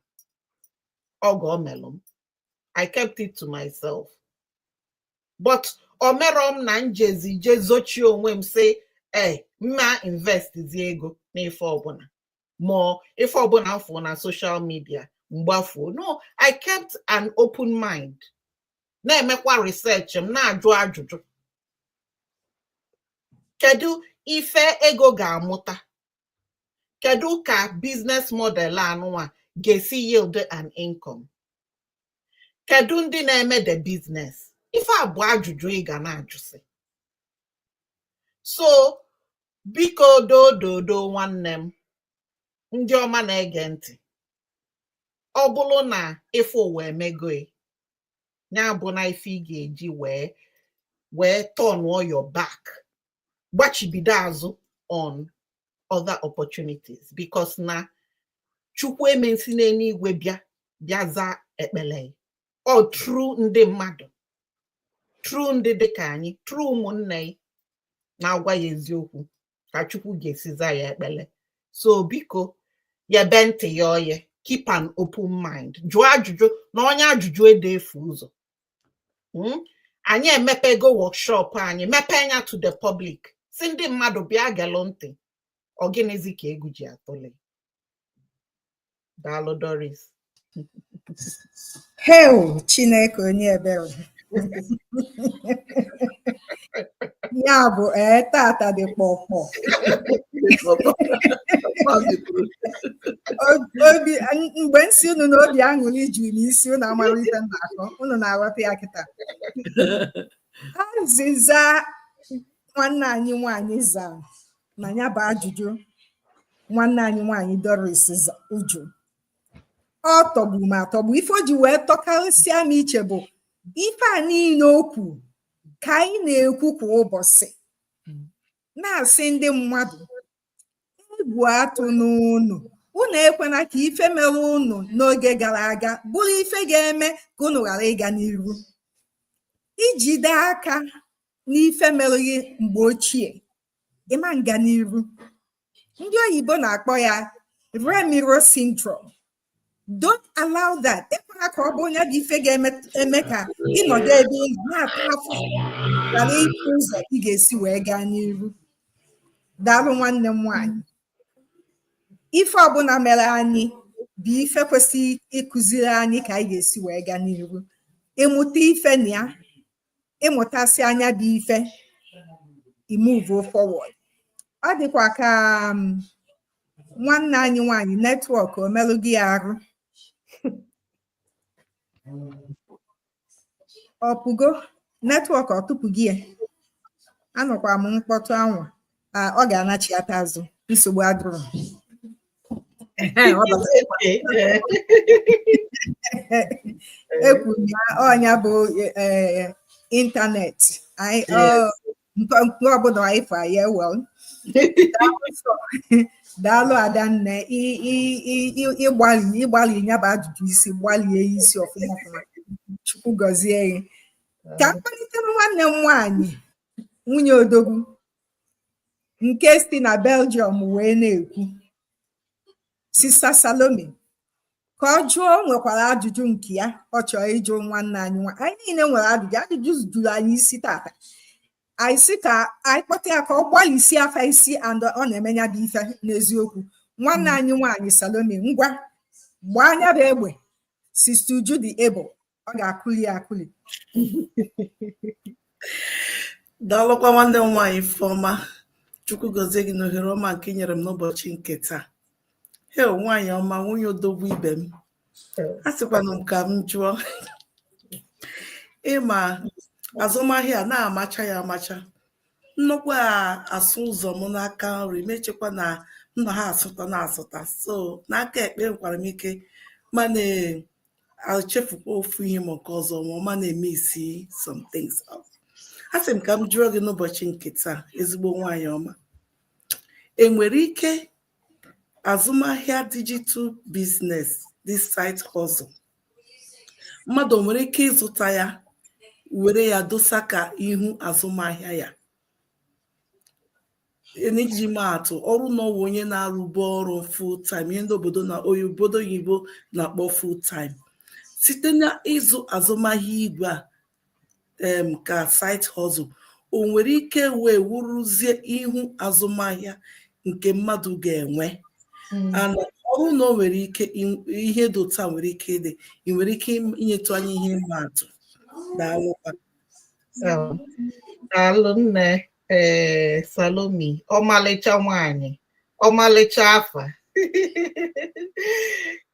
[SPEAKER 6] ọgọ o melụ m. I kept it to myself, but o merọ m na njezi je zochie onwe m sị ee, mma invest zi ego n'ife ọbụla, ma ife ọbụla m fụ na social media mgbafuo. No, I kept an open mind, na-emekwa research m, na-ajụ ajụjụ, kedu Ife ego ga-amụta, kedu ka business model anụnwa ga-esi yield an income? Kedu ndị na-eme the business? Ife a bụ ajụjụ ị ga na-ajụsị. So biko, dododo, nwanne m, ndị ọma na-ege ntị, ọ bụrụ na ife ụwa emego ya bụ na ife ị ga-eji wee turn your back, gbachibido azụ on other opportunities, because na Chukwu emensi n'eluigwe bịa zaa ekpele ọ through ndị mmadụ, through ndị dịka anyị, through ụmụnne na-agwa ya eziokwu ka Chukwu ga-esi za ya ekpele. So biko, yebe ntị ya oye, keep an open mind, jụọ ajụjụ na onye ajụjụ ede efu ụzọ. Anyị emepego workshop anyị, mepee ya to the public, si ndị mmadụ bịa gelụ ntị. Ọ gịnịzi ka egwu ji atụle? Daalụ, Doris.
[SPEAKER 2] Heo, Chineke onye ebere! Ya bụ, ee, tata dị kpọkpọ. Obi mgbe nsi unu na obi aṅụrị juru m isi, unu amara ife m na-akọ, unu na-aghọta ya kịta. Azịza nwanne anyị nwanyị zaa na ya bụ ajụjụ nwanne anyị nwanyị Doris Uju, ọ tọgburu m atọgbu. Ife o ji wee tọkarịsịa m iche bụ ife a niile o kwu ka anyị na-ekwu kwa ụbọchị, na-asị ndị mmadụ egwu atụ n'unu, unu ekwena ka ife mere unu n'oge gara aga bụrụ ife ga-eme ka unu ghara ịga n'iru. Ijide aka n'ife mere gị mgbe ochie, ịma nga n'iru. Ndị oyibo na-akpọ ya Remiro syndrome. Don't allow that. Ekwela ka ọ bụ onye dị ife ga-eme ka ịnọdụ ebe ị nọ na-ata afụfụ, ghara ịfụ ụzọ ị ga-esi wee gaa n'iru. Daalụ, nwanne m nwaanyị. Ife ọbụla mere anyị bụ ife kwesịrị ịkụziri anyị ka anyị ga-esi wee gaa n'iru. Ịmụta ife na ya, ịmụtasị anya bụ ife, imove forward. Ọ dịkwa ka nwanne anyị nwaanyị, network o melụ gị arụ, ọ pụgo. Network ọ tụpụ gị ya. Anụkwa m mkpọtụ anwa. Ọ ga-anachiata azụ, nsogbu adịrọ. Ekwuru ya ọnya bụ ịntanetị nke ọbụla anyị fa ya. Well, daalụ, adanne. Ịgbalị ya bụ ajụjụ isi gbalie isi ọfụma ọfụma. Chukwu gọzie gị. Ka m kpalitere nwanne m nwaanyị, nwunye odogwu nke si na Belgium wee na-ekwu, Sista Salome, ka ọ jụọ. O nwekwara ajụjụ nke ya ọ chọrọ ịjụ nwanne anyị nwa. Anyị niile nwere ajụjụ, ajụjụ juru anyị isi tata. Anyị sị ka anyị kpọta ya ka ọ gbalịsie afa isi, and ọ na-eme ya bụ ife n'eziokwu. Nwanne anyị nwaanyị Salome, ngwa, gbaa anya bụ egbe. Sista Uju dị able, ọ ga-akụli akụli.
[SPEAKER 3] Daalụkwa, nwanne m nwaanyị Ifeọma. Chukwu gọzie gị n'ohere ọma nke nyere m n'ụbọchị nke taa. He, nwaanyị ọma, nwunye odogwu ibe m, a sịkwanụ m ka m jụọ, ịma azụmahịa na-amacha ya amacha, nnukwu asụ ụzọ m n'aka nri mechekwa na m na ha asụta na-asụta, so n'aka ekpe nwekwara m ike mana echefukwa ofu ihe ma nke ọzọ, ma ọma na-eme isi some things up. A sị m ka m jụọ gị n'ụbọchị nke taa, ezigbo nwaanyị ọma, enwere ike azụmahịa digital business, this side hustle, mmadụ nwere ike ịzụta ya were ya dosa ka ihu azụmahịa ya? N'iji maa atụ, ọrụ n'ọwụ onye na-arụbu ọrụ full time, ihe ndị obodo na obodo oyibo na-akpọ full time, site na ịzụ azụmahịa igwe a ka side hustle, o nwere ike wee wuruzie ihu azụmahịa nke mmadụ ga-enwe? And ọrụ na o nwere ike, ihe dị otu a nwere ike ịdị, ị nwere ike inyetụ anyị ihe ịma atụ? Daalụkwa.
[SPEAKER 6] Daalụ, nne. Ee, Salomi, ọmalịcha nwanyị, ọmalịcha afa.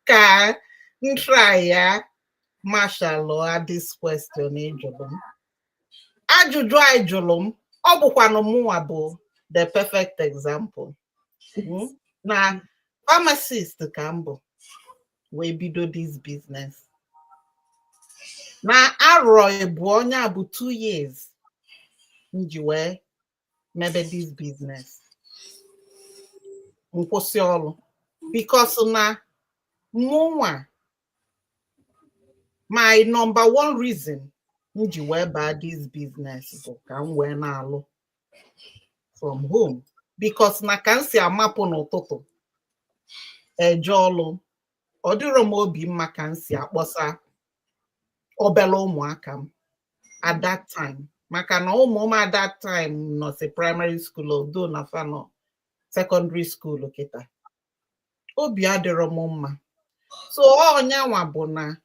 [SPEAKER 6] Ka m try ya marshal this question ị jụrụ m. Ajụjụ a ị jụrụ m, ọ bụkwanụ mụnwa bụ the perfect example. Na pharmacist ka m bụ wee bido this business. Na arọ bụ onye a bụ 2 years m ji wee mebe this business. Nkwụsị ọrụ because na mụnwa, my number one reason m ji wee baa this business bụ ka m wee na-alụ from home, because na ka m si amapụ n'ụtụtụ eje ọlụ, ọ dịrọ m obi mma ka m si akpọsa obere ụmụaka m at that time, maka na ụmụ m at that time nọsi primary school, although na fa nọ secondary school kịta. Obi adịrọ m mma. So ọnyanwa bụ na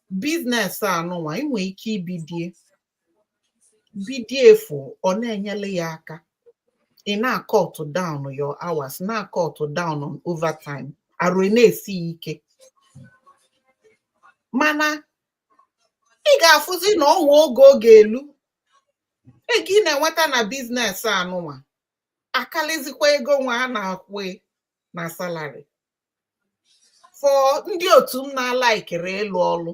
[SPEAKER 6] business a nụnwa, ị nwee ike ibidie bidie efu, ọ na-enyere ya aka, ị na-cut down your hours, na-cut down on overtime, arụ ị na-esi ike, mana ị ga-afụzi na ọnwa oge oge elu ego ị na-enweta na business a nụnwa akalizikwa ego nwa a na-akwụ na salary. For ndị otu m na-alaikiri ịlụ ọlụ,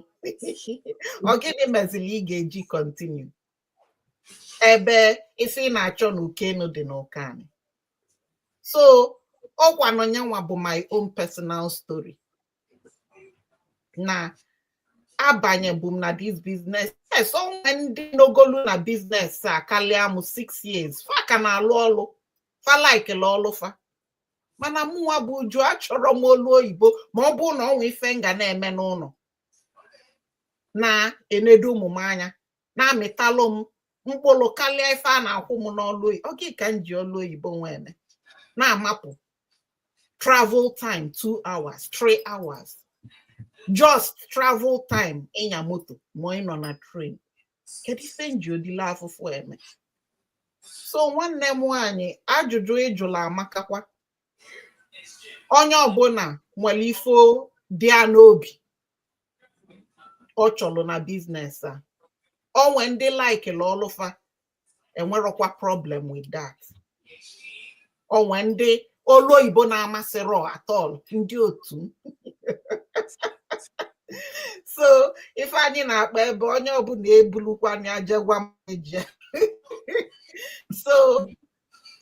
[SPEAKER 6] ọ gịnị meziri ị ga-eji continue ebe ife ị na-achọ na ukenu dị n'ụkanị? So ọkwanụ nyanwa bụ my own personal story na abanyebu m na this business. Yes, onwe ndị nogolu na business a karịa m 6 years, fa ka na-alụ ọlụ, fa laikele ọlụ fa, mana mụnwa bụ Uju, achọrọ m olu oyibo. Ma ọ bụrụ na ọnwa ife m ga na-eme n'ụlọ na-enedo ụmụ m anya, na-amịtalụ m mkpụrụ karịa ife a na-akwụ m n'ọlụ oyibo, oge ka m ji ọlụ oyibo nwe eme na-amapụ travel time 2 hours, 3 hours, just travel time, ịnya moto ma ị nọ na train. Kedu ife m ji odile afụfụ eme? So nwanne m nwaanyị, ajụjụ ịjụla amakakwa. Onye ọbụla nwere ife dị ya n'obi ọ chọrọ na business a. Onwe ndị laikili ọlụfa, enwerọkwa problem with that. Onwe ndị olu oyibo na-amasịrọ at all, ndị otu m. So ife anyị na-akpa ebe onye ọbụla ebulukwana jegwa m. So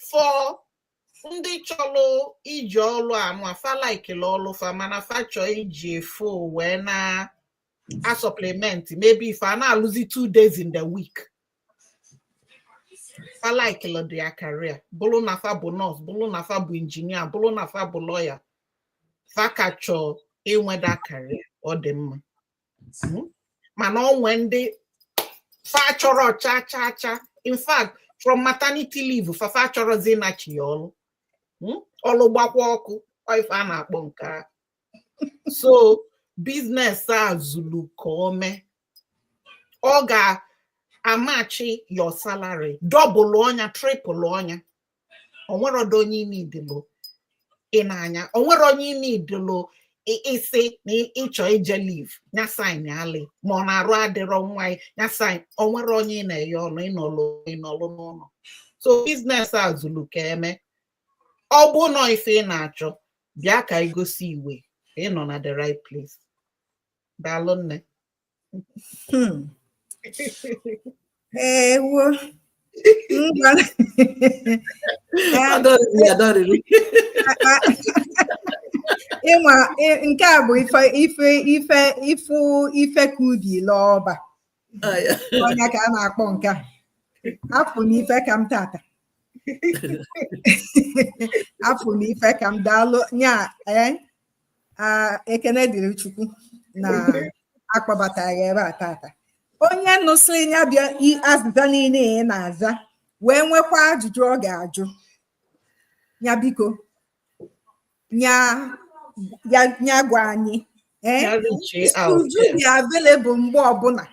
[SPEAKER 6] for ndị chọrọ iji ọlụ anụ afa laikili ọlụ fa, mana fa chọọ iji efo wee na a supplement, maybe if a na-alụzi 2 days in the week, fa laikili their career, bụrụ na fa bụ nurse, bụrụ na fa bụ engineer, bụrụ na fa bụ lawyer, fa ka chọọ inweda career, ọ dị mma. Mana onwe ndị fa chọrọ cha cha cha. In fact, from maternity leave, fa fa chọrọzi ịnachi ya ọlụ. Ọlụ gbakwa ọkụ, ọ ife a na-akpọ nke a. So business a zulu ka o mee, ọ ga-amachi your salary, double ọnya, triple ọnya. Onwerodo onye ime idilo ị na-anya, onwere onye ime idilo isi na ịchọ ije leave ya, sign alị, ma ọ na-arụ adịrọ nwa ya sign. Onwere onye ị na-enye ọnụ, ịnọlụ ịnọlụ n'ụlọ. So business a zulu ka eme. Ọ bụ nọ ife ị na-achọ, bịa ka igosi iwe ị nọ na the right place. Daalụ, nne.
[SPEAKER 2] Ewo. Ngwa.
[SPEAKER 1] Adọrịrị, adọrịrị.
[SPEAKER 2] Ịnwa nke a bụ ife ife ife ifu ife ka ubi lọọba. Ọnya ka a na-akpọ nke a. Afụ m ife ka m tata. Afụ m ife ka m. Daalụ nya. Ee, ekene dịrị Chukwu na akpọbatara ya ebe a tata. Onye nụsịrị ya bịa azịza niile ị na-aza wee nwekwa ajụjụ ọ ga-ajụ ya, biko ya gwa anyị. Ee,
[SPEAKER 6] Ya reach out.
[SPEAKER 2] Uju dị available mgbe ọbụla.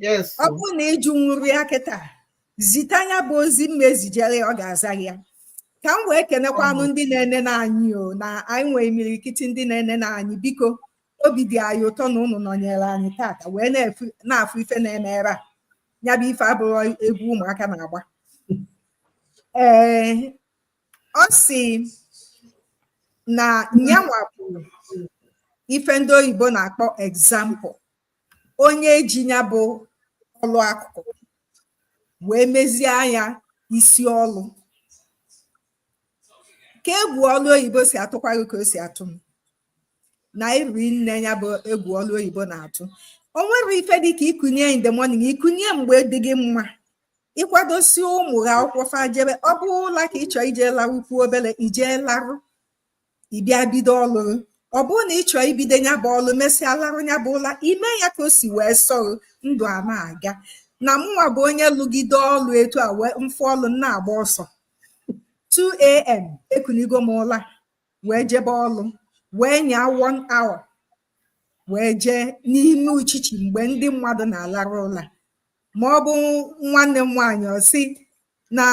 [SPEAKER 6] Yes.
[SPEAKER 2] Ọ bụrụ na ịjụ nwuru ya kịta. Zite anya bụ ozi mma ezijere ya, ọ ga-aza ya. Ka m wee kenekwanụ ndị na-enene anyị o na anyị nwere imirikiti ndị na-enene anyị. Biko, obi dị anyị ụtọ na ụnụ nọnyere anyị tata wee na-afụ ife na-eme ebe a. Ya bụ ife abụrụ egwu ụmụaka na-agba. Ee, ọ sị na nyanwa bụ ife ndị oyibo na-akpọ example, onye ji ya bụ ọlụ akụkụ wee mezie anya isi ọlụ ka egwu ọlụ oyibo si atụkwa gị ka o si atụ m na iri nne. Ya bụ egwu ọlụ oyibo na-atụ, o nwere ife dị ka ikunye in the morning, ikunye mgbe dị gị mma, ịkwadosi ụmụ gị akwụkwọ fa jebe. Ọ bụrụla ka ị chọọ ije larụkwu obere, ijee larụ, ịbịa bido ọlụ. Ọ bụrụ na ị chọọ ibido ya bụ ọlụ, mesịa larụ ya bụ ụla, ime ya ka o si wee sọrọ ndụ a na-aga. Na mụnwa bụ onye lụgide ọlụ etu a wee mfụ ọlụ m na-agba ọsọ 2 a.m. Ekunigo m ụla wee jebe ọlụ, wee nyaa one hour wee jee n'ime uchichi mgbe ndị mmadụ na-alarụ ụla. Ma ọ bụ nwanne m nwaanyị, ọ sị na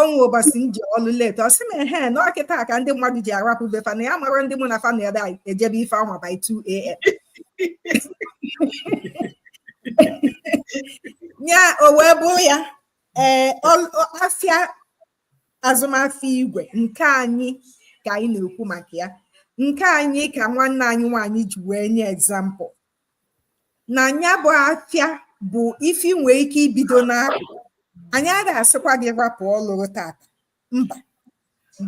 [SPEAKER 2] onwe ụbọchị m ji ọlụ late, ọ sị m ehe na ọkịta ka ndị mmadụ ji arapụ befa na ya mara ndị mụ na fa na ebe ejebe ife anwa by 2 a.m. Ya o wee bụrụ ya. Ee, afịa azụmahịa igwe nke anyị ka anyị na-ekwu maka ya, nke anyị ka nwanne anyị nwaanyị ji wee nye example na ya bụ afịa bụ ife ị nwee ike ibido n'akụkụ. Anyị agaghị asịkwa gị rapụ ọlụrụ tata, mba,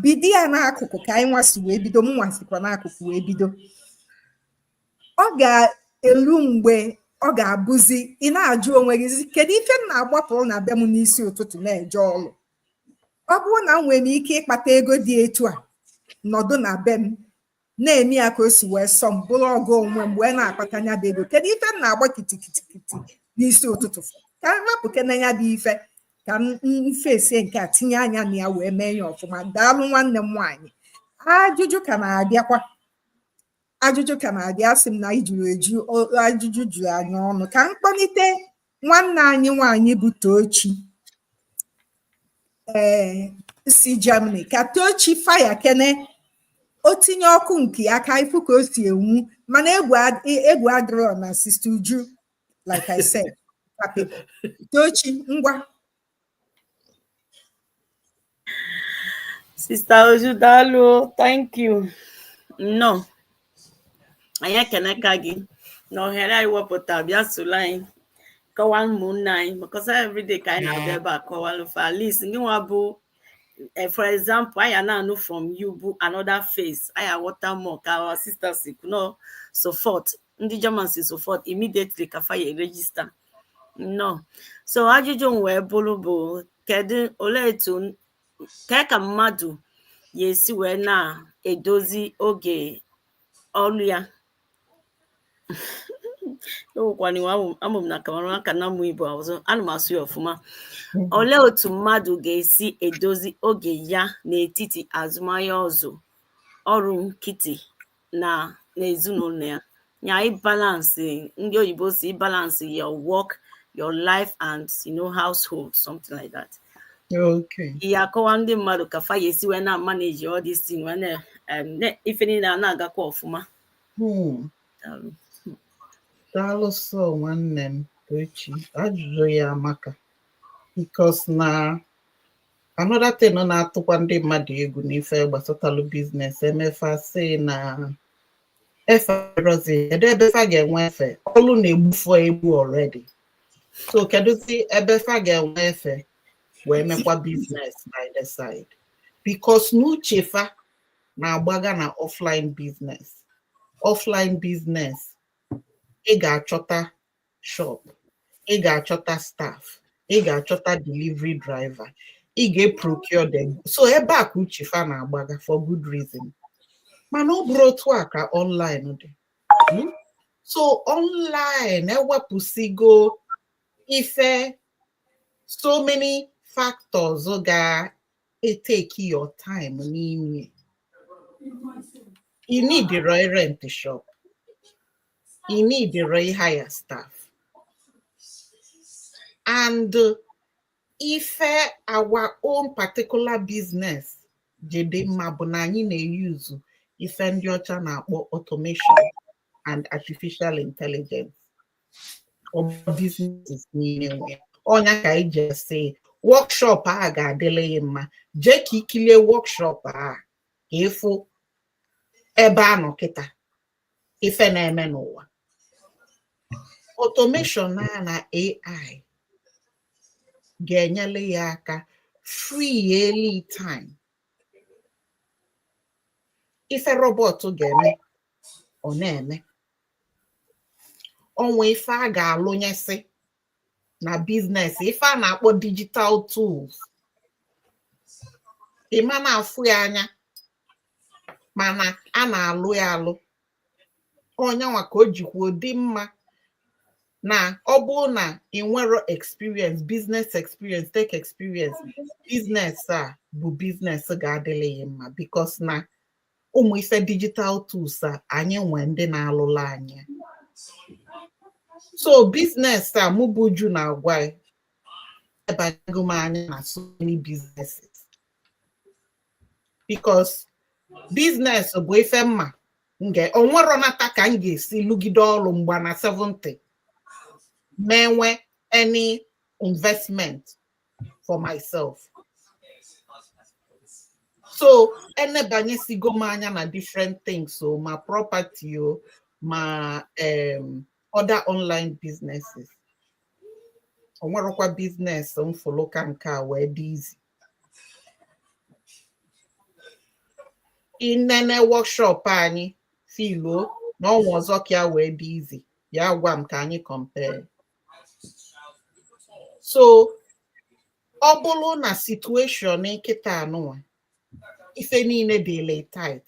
[SPEAKER 2] bido ya n'akụkụ ka anyị nwasi wee bido. M nwasikwa n'akụkụ wee bido. Ọ ga-elu mgbe ọ ga-abụzi ị na-ajụ onwe gị sị, kedu ife m na-agbapụrụ na be m n'isi ụtụtụ na-eje ọlụ? Ọ bụrụ na m nwere m ike ịkpata ego dị etu a, nọdụ na be m na-eme ya ka o si wee sọ m, bụrụ ọgụ onwe m wee na-akpata ya bụ ego, kedu ife m na-agba kitikiti n'isi ụtụtụ? Ka m rapụ kene ya bụ ife, ka m mfesie nke a, tinye anya na ya wee mee ya ọfụma. Daalụ, nwanne m nwaanyị. Ajụjụ ka na-abịakwa, ajụjụ ka na-abịa. Asị m na anyị juru eju, ajụjụ juru anyị ọnụ. Ka m kpọlite nwanne anyị nwaanyị bụ Tochi, ee, si Germany. Ka Tochi fire kene, o tinye ọkụ nke ya ka ifu ka o si enwu. Mana egwu egwu adịrọ na Sister Uju, like I said, capable. Tochi, ngwa.
[SPEAKER 5] Sister Uju, daalụ, thank you. Nnọọ. Anyị ekeneka gị na ohere anyị wepụta bịa soro anyị kọwaa ụmụnne anyị, because everyday ka anyị na-abịa ebe a kọwalụ fa. At least gị nwa bụ for example, anyị na-anụ from you bụ another face, anyị aghọta more ka our sisters si kwuo no support ndị German si support immediately ka fa ya register. Nnọọ. So ajụjụ m wee bụrụ bụ kedu olee etu ka mmadụ ya esi wee na-edozi oge ọrụ ya? Ewekwana iwe, amụ m na Cameroon aka na amụ Igbo ọzọ, ana m asụ ya ọfụma. Olee otu mmadụ ga-esi edozi oge ya n'etiti azụmahịa ọzọ, ọrụ nkịtị na n'ezinụlọ ya, ya ịbalance, ndị oyibo si ịbalance your work, your life and household, something like that? Ihe akọwa ndị mmadụ ka fa ya esi wee na-manage all this thing wee na ife niile a na-agakwa ọfụma. Daalụ.
[SPEAKER 6] Daalụ sọ, nwanne m Tochi. Ajụjụ ya amaka, because na another thing na-atụkwa ndị mmadụ egwu n'ife gbasatalụ business emefa sị na efe rozi, kedu ebe fa ga-enwe efe? Ọlụ na-egbufu egbu already, so kedụzi ebe fa ga-enwe efe wee mekwa business by the side? Because n'uche fa na-agbaga na offline business. Offline business, ị ga-achọta shop, ị ga-achọta staff, ị ga-achọta delivery driver, ị ga-procure them. So ebe a ka uche fa na-agbaga for good reason, mana ọ bụrụ otu a ka online dị. So online ewepụsigo ife, so many factors ga-etake your time n'ime. You need the rent shop, you need the hire staff, and Ife our own particular business ji dị mma bụ na anyị na-eyuzu ife ndị ọcha na-akpọ automation and artificial intelligence. Ọ bụ businesses niile nwe ọnya ka anyị ji esi workshop a ga-adịla ya mma. Jee ka ikilie workshop a ka ịfụ ebe a nọ kịta, ife na-eme n'ụwa. Automation a na AI ga-enyere ya aka free early time. Ife robot ga-eme, ọ na-eme onwe ife a ga-alụnyesị na business, ife a na-akpọ digital tools. Ịma na-afụ ya anya, mana a na-alụ ya alụ. Onyanwa ka o jikwuo dị mma na ọ bụrụ na ị nwero experience, business experience, tech experience, business a bụ business ga-adịla ya mma, because na ụmụ ife digital tools a, anyị nwe ndị na-alụla anyị. So business a mụ bụ Uju na-agwa ya, ebanyego m anya na so many businesses, because business bụ ife mma nge onwero nata ka m ga-esi lụgide ọrụ mgba na 70 mee nwe any investment for myself. So enebanyesigo m anya na different things, o ma property, o ma other online businesses. O nwerọkwa business m fụlụ ka nke a wee dị easy. Inene workshop anyị filuo na ọnwa ọzọ ka ya wee dị easy, ya gwa m ka anyị compare. So ọ bụrụ na situation nkịta anụnwa, ife niile dịle tight,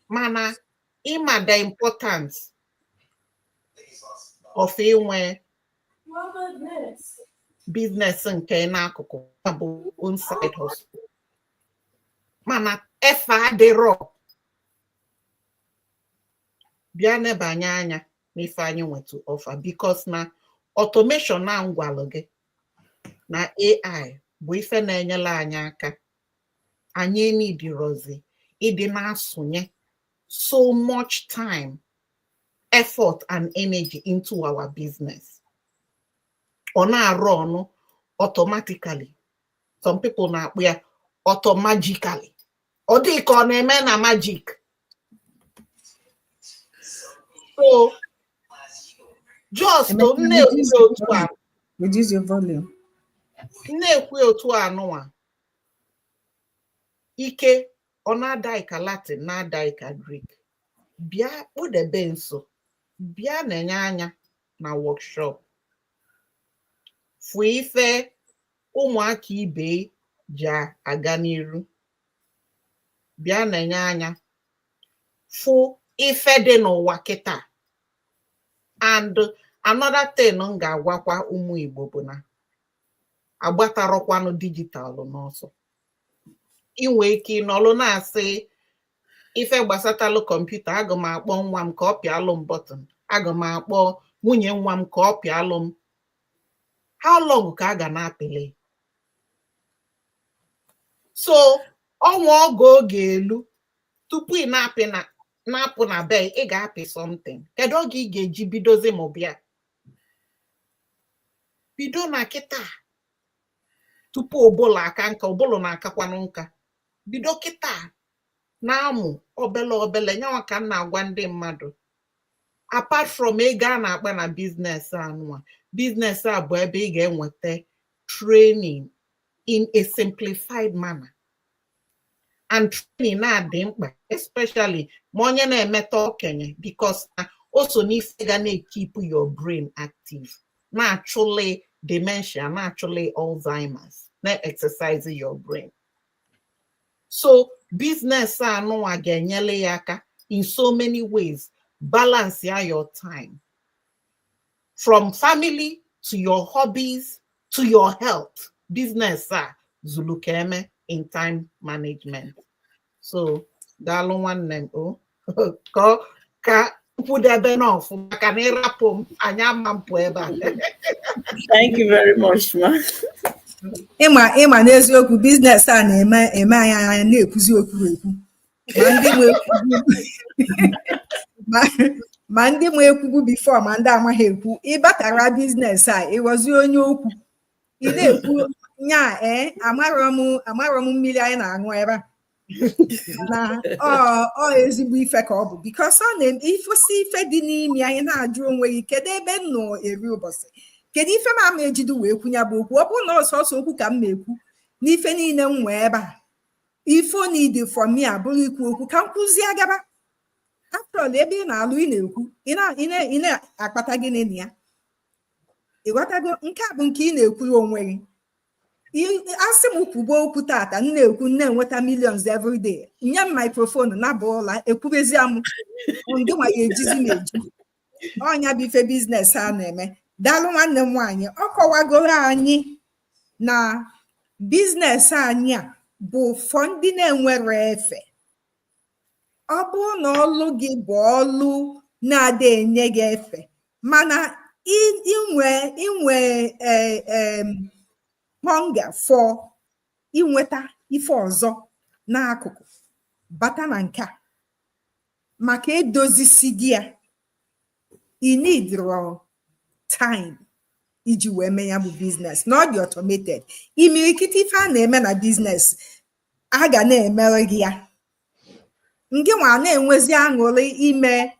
[SPEAKER 6] mana ịma the importance of inwe business nke n'akụkụ bụ own side hustle, mana efe adịrọ, bịa nebanye anya n'ife anyị nwetu offer, because na automation na ngwalụ gị na AI bụ ife na-enyere anyị aka. Anyị enidirozi ịdị na-asụnye so much time, effort and energy into our business. Ọ na-arụ ọnụ automatically. Some people na-akpụ ya automagically. Ọ dị ka ọ na-eme na magic. So just na-ekwu otu a,
[SPEAKER 2] Reduce your volume.
[SPEAKER 6] na-ekwu otu a nụnwa, ike ọ na-ada ka Latin, na-ada ka Greek. Bịa kpụdebe nso, bịa na-enye anya na workshop, fụ ife ụmụaka ibe ji aga n'iru. Bịa na-enye anya fụ ife dị n'ụwa kịta. And another thing m ga-agwakwa ụmụ Igbo bụ na agbatarọkwanụ digital n'ọsọ. Inwe ike ịnọlụ na-asị ife gbasatalụ kọmputa, aga m akpọ nwa m ka ọ pịalụ m button, aga m akpọ nwunye nwa m ka ọ pịalụ m. How long ka a ga na-apịlị? So ọnwa oge oge elu tupu ị na-apị na na-apụ na be, ị ga-apị something. Kedu oge ị ga-eji bidozi ma bịa bido na kịta, tupu ụbụla aka nka, ụbụlụ na-akakwanụ nka? Bido kịta na-amụ obele obele. Nyanwa ka m na-agwa ndị mmadụ, apart from ego a na-akpa na business anụwa, business a bụ ebe ị ga-enweta training in a simplified manner, and training na-adị mkpa, especially ma onye na-emeta okenye, because na o so n'ife ga na-ekeep your brain active, na-achụli dementia, na-achụli Alzheimer's, na-exercise your brain. So business anụnwa ga-enyere ya aka in so many ways. Balance ya your time, from family to your hobbies to your health. Business a zulu ka eme in time management. So daalụ nwanne m o ka ka Kwudebe n'ọfụ maka na ịrapụ m, anyị ama mpụ ebe a.
[SPEAKER 5] Thank you very much, ma.
[SPEAKER 2] Ịma n'eziokwu, business a na-eme eme anyị anya na-ekwuzi okwu ekwu, ma ndị nwe ma ndị nwe ekwugbu before, ma ndị amaghị ekwu. Ịbatara business a, ịghọzi onye okwu, ị na-ekwu nya. Ee, amarọ m mmiri anyị na-aṅụ ebe a na ọ ezigbo ife ka ọ bụ, because ọ na-ifụsi ife dị n'ime. Anyị na-ajụ onwe gị, kedu ebe m nọ eri ụbọchị? Kedu ife m ama ejido wee kwunya bụ okwu? Ọ bụrụ na ọsọsọ okwu ka m na-ekwu n'ife niile m nwee ebe a, ife need from me abụrụ ikwu okwu ka m kwụzie agaba. After all, ebe ị na-alụ, ị na-ekwu, ị na-akpata gịnị na ya? Ịghọtago? Nke a bụ nke ị na-ekwuru onwe gị. Asị m kwubo okwu tata, m na-ekwu, m na-enweta millions every day. Nye m microphone naba ụla, ekwubezie m ndị nwa ya ejizi m eji. Ọnya bụ ife business a na-eme. Daalụ, nwanne m nwaanyị. Ọ kọwagoro anyị na business anyị a bụ for ndị na-enwere efe. Ọ bụrụ na ọlụ gị bụ ọlụ na-ada enye gị efe, mana inwe hunger for inweta ife ọzọ n'akụkụ, bata na nke a maka edozisi gị ya. I need time iji wee mee ya bụ business na ọ dị automated. Imirikiti ife a na-eme na business a ga na-emere gị ya, ngị nwa na-enwezi aṅụrị ime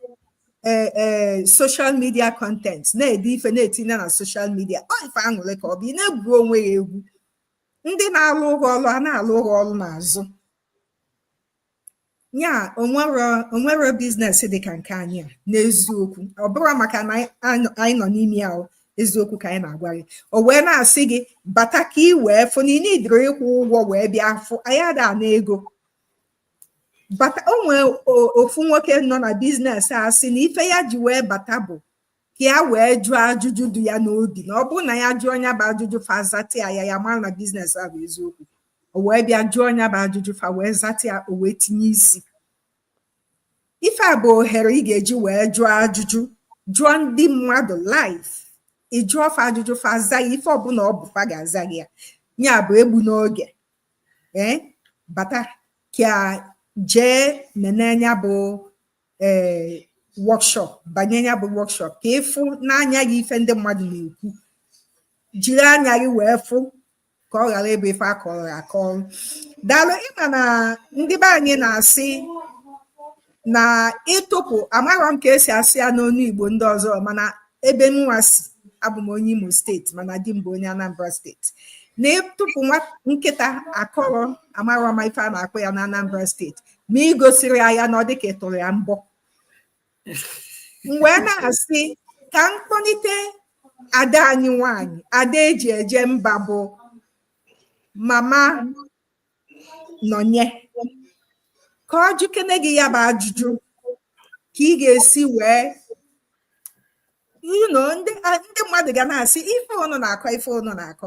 [SPEAKER 2] ee social media content, na-ede ife, na-etinye na social media. Ọ ife aṅụrị ka ọ bụ. Ị na-egwu onwe ya egwu, ndị na-alụ ụgwọ ọrụ a na-alụ ụgwọ ọrụ n'azụ ya. Onwero business dị ka nke anyị a. N'eziokwu, ọ bụrụ maka na anyị nọ n'ime ya, eziokwu ka anyị na-agwa gị. O wee na-asị gị bata ka ị wee fụ na ị nidiri ịkwụ ụgwọ wee bịa fụ anyị. Ada na ego bata. O nwee ofu nwoke nọ na business a sị na ife ya ji wee bata bụ ka ya wee jụọ ajụjụ dị ya n'obi, na ọ bụrụ na ya jụọ ya bụ ajụjụ, fa zata ya, ya mara na business a bụ eziokwu. O wee bịa jụọ ya bụ ajụjụ, fa wee zata ya, o wee tinye isi. Ife a bụ ohere ị ga-eji wee jụọ ajụjụ, jụọ ndị mmadụ live. Ị jụọ fa ajụjụ, fa aza ya. Ife ọbụla ọ bụ, fa ga-aza gị ya. Ya bụ egbu n'oge ee bata ka jee nene ya bụ ee workshop, banye ya bụ workshop ka ịfụ n'anya gị ife ndị mmadụ na-ekwu. Jiri anya gị wee fụ ka ọ ghara ịbụ ife akọrọ akọrọ. Daalụ. Ịma na ndị be anyị na-asị na ịtụpụ, amarọ m ka esi asị ya n'onu Igbo ndị ọzọ, mana ebe nwa si, abụ m onye Imo Steeti, mana di m bụ onye Anambra Steeti, na ịtụpụ nwa nkịta akọrọ, amarọ m ife a na-akpọ ya na Anambra Steeti, ma ị gosiri ya ya na ọ dị ka ị tụrụ ya mbọ. M wee na-asị ka m kpọlite ada anyị nwanyị, ada eji eje mba, bụ Mama Nọnye, ka ọ jụkene gị ya bụ ajụjụ, ka ị ga-esi wee ndị mmadụ ga na-asị ife ụnụ na-akọ, ife ụnụ na-akọ,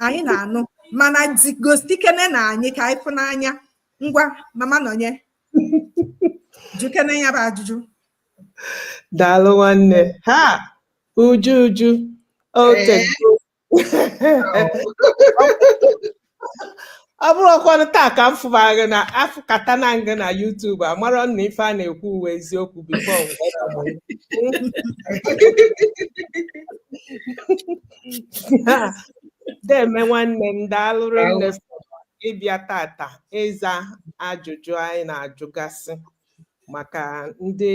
[SPEAKER 2] anyị na-anụ, mana gosikene na anyị ka anyị fụ n'anya. Ngwa, Mama Nọnye, jụkene ya bụ ajụjụ.
[SPEAKER 4] Daalụ, nwanne ha. Uju, Uju otego. Ọ bụrụkwanụ taa ka m fụbara gị na afụkata na ngị na YouTube, amarọ na ife a na-ekwu uwe eziokwu before. Deme, nwanne m, daalụ rinne ịbịa tata ịza ajụjụ anyị na-ajụgasị maka ndị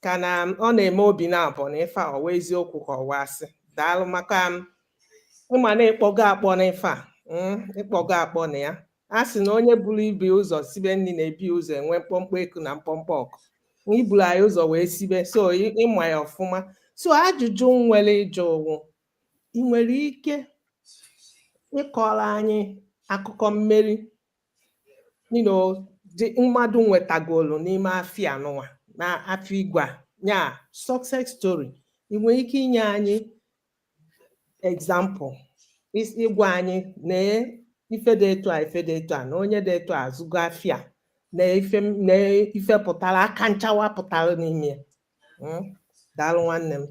[SPEAKER 4] ka na ọ na-eme obi na-abụ na ife a ọwa eziokwu ka ọwa asị. Daalụ maka ịma na ịkpọgo akpọ n'ife a, ịkpọgo akpọ na ya. A sị na onye buru ibu ụzọ sibe nri na-ebi ụzọ enwe mkpọmkpọ eku na mkpọmkpọ ọkụ. Iburu anyị ụzọ wee sibe, so ịma ya ọfụma. So ajụjụ m nwere ịjụ wụ, ị nwere ike ịkọrọ anyị akụkọ mmeri dị mmadụ nwetagolu n'ime afịa nụwa na afọ igwe a, nya success story? Ị nwere ike inye anyị example, ịgwa anyị na ife dị etu a, ife dị etu a, na onye dị etu a azụgo afịa, na ife na ife pụtara, aka nchawa pụtara n'ime ya? Daalụ, nwanne m.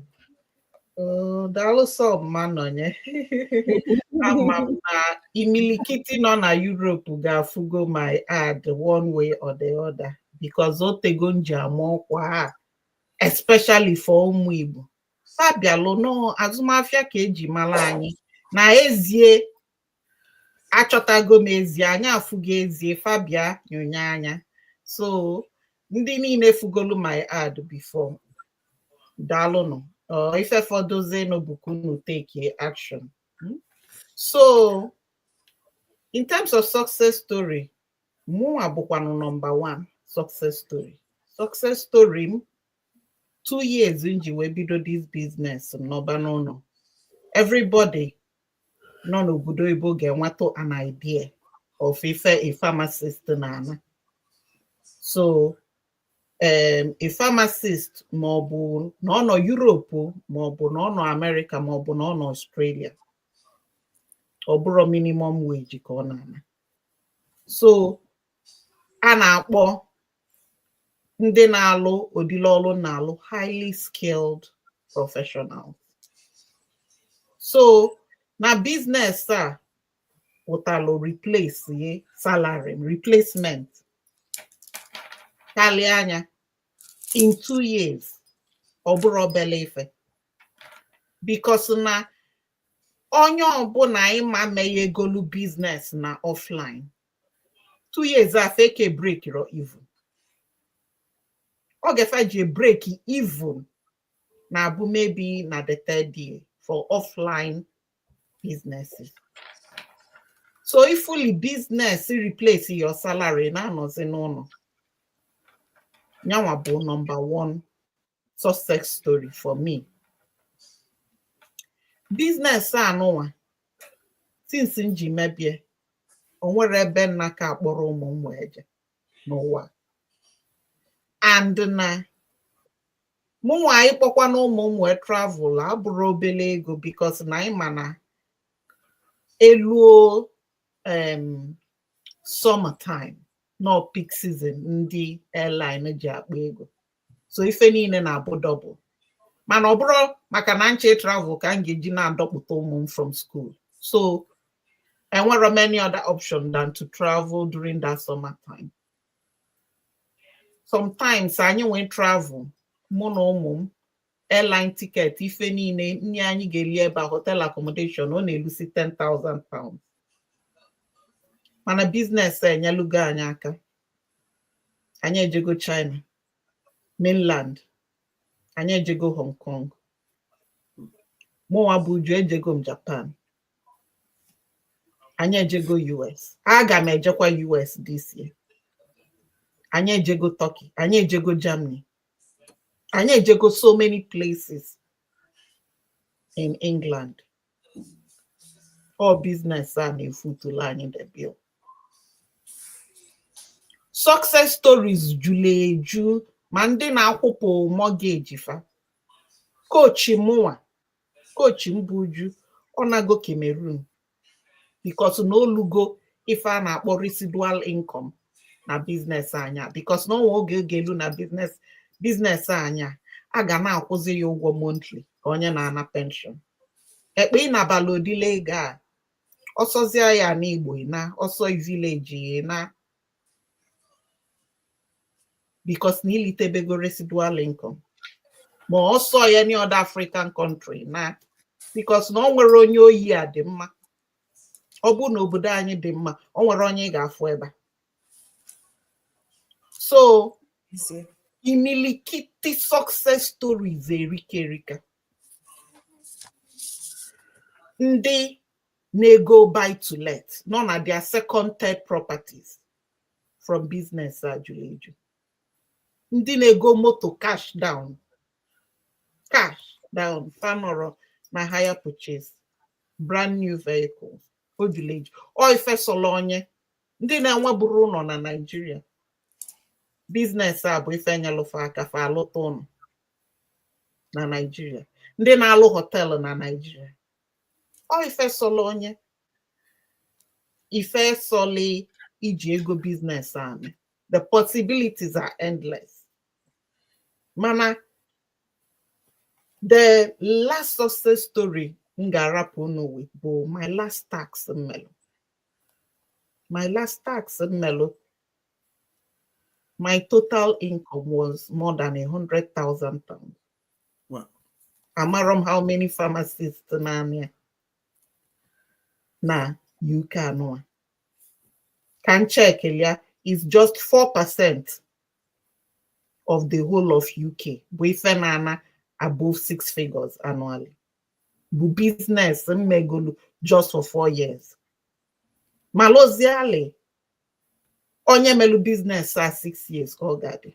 [SPEAKER 6] Oh, daalụ sọ mma nọnye. Ama m na imilikiti nọ na Europe ga-afụgo my ad one way or the other, because o tego m ji ama ọkwa a, especially for ụmụ Igbo. Fabialụ nọ azụmahịa ka eji mara anyị na ezie. Achọtago m ezie, anyị afụgo ezie. Fabia nyonye anya. So ndị niile fugolu my ad before, daalụnụ. Ife fọdụzinụ bụ ka unu take action. So in terms of success story, mụnwa bụkwanụ number one success story. Success story m, 2 years m ji wee bido this business n'ọba n'ụlọ, everybody nọ n'obodo oyibo ga-enweta an idea of ife a pharmacist na-ana. So a pharmacist, ma ọ bụ na ọ nọ Europe, ma ọ bụ na ọ nọ America, ma ọ bụ na ọ nọ Australia, ọ bụrụ minimum wage ka ọ na-ana. So a na-akpọ ndị na-alụ odile ọlụ na-alụ highly skilled professionals. So na business a pụtalụ replace ye salary replacement karịa anya in 2 years. Ọ bụrụ obele ife, because na onye ọbụla ịma meghegolu business na offline 2 years a feke break ro even, ọ ga-efe ji break even na-abụ maybe na the third year for offline businesses. So if fully business replace your salary na-anọzi n'ụlọ, nyanwa bụ number one success story for me. Business anụnwa, since m ji mebie, o nwere ebe nna ka akpọrọ ụmụ m wee je n'ụwa. And na mụnwa ịkpọkwa na ụmụ m wee travel abụrụ obele ego, because na anyị ma na eluo summertime, no peak season, ndị airline ji akpa ego, so ife niile na-abụ double. Mana ọ bụrụ maka na nche travel ka m ga-eji na-adọpụta ụmụ m from school, so enwero many other option than to travel during that summer time. Sometimes anyị nwee travel, mụ na ụmụ m, airline ticket, ife niile nri anyị ga-eli ebe a, hotel accommodation, ọ na-elusi £10,000. Mana business a enyelugo anyị aka. Anyị ejego China mainland, anyị ejego Hong Kong, mụnwa bụ Uju ejego m Japan, anyị ejego US, aga m ejekwa US this year. Anyị ejego Turkey, anyị ejego Germany, anyị ejego so many places in England. All business a na-efutulu anyị the bill. Success stories julu eju, ma ndị na-akwụpụ mortgage fa. Coach mụnwa, coach m bụ Uju, ọ nago Cameroon because na olugo ife a na-akpọ residual income na business anya, because na ọnwa oge ga-elu na business anya, a ga na-akwụzi ya ụgwọ monthly ka onye na-ana pension. Ekpe ịnabala odile ego a, ọsọzịa ya n'Igbo na ọsọ village na, because na ilitebego residual income, ma ọsọ ya any other African country na, because na ọ nwere onye oyi a dị mma. Ọ bụrụ na obodo anyị dị mma, ọ nwere onye ị ga-afụ ebe a. So imilikiti success stories erika erika. Ndị na-ego buy to let nọ na their second, third properties from business a jụrụ eju. Ndị na-ego moto cash down, cash down, fanọrọ na hire purchase, brand new vehicles, o jụrụ eju. Ọ ifesola onye ndị na-enweburu ụlọ na Nigeria, business a bụ ife nyelụfe aka fa alụta ụlọ na Nigeria. Ndị na-alụ hotel na Nigeria, ọ ifesola onye ifesoli iji ego business a mee. The possibilities are endless. Mana The last success story m ga-arapụ unu with bụ my last tax m melụ. My last tax m melụ, my total income was more than £100,000. Amarọ m how many pharmacists na-amị na UK anụwa. Ka m check ya, is just 4% of the whole of UK bụ ife na-ana above six figures annually. Bụ business m megolu just for 4 years. Maloziali, onye melu business a 6 years ka ọ ga-adị.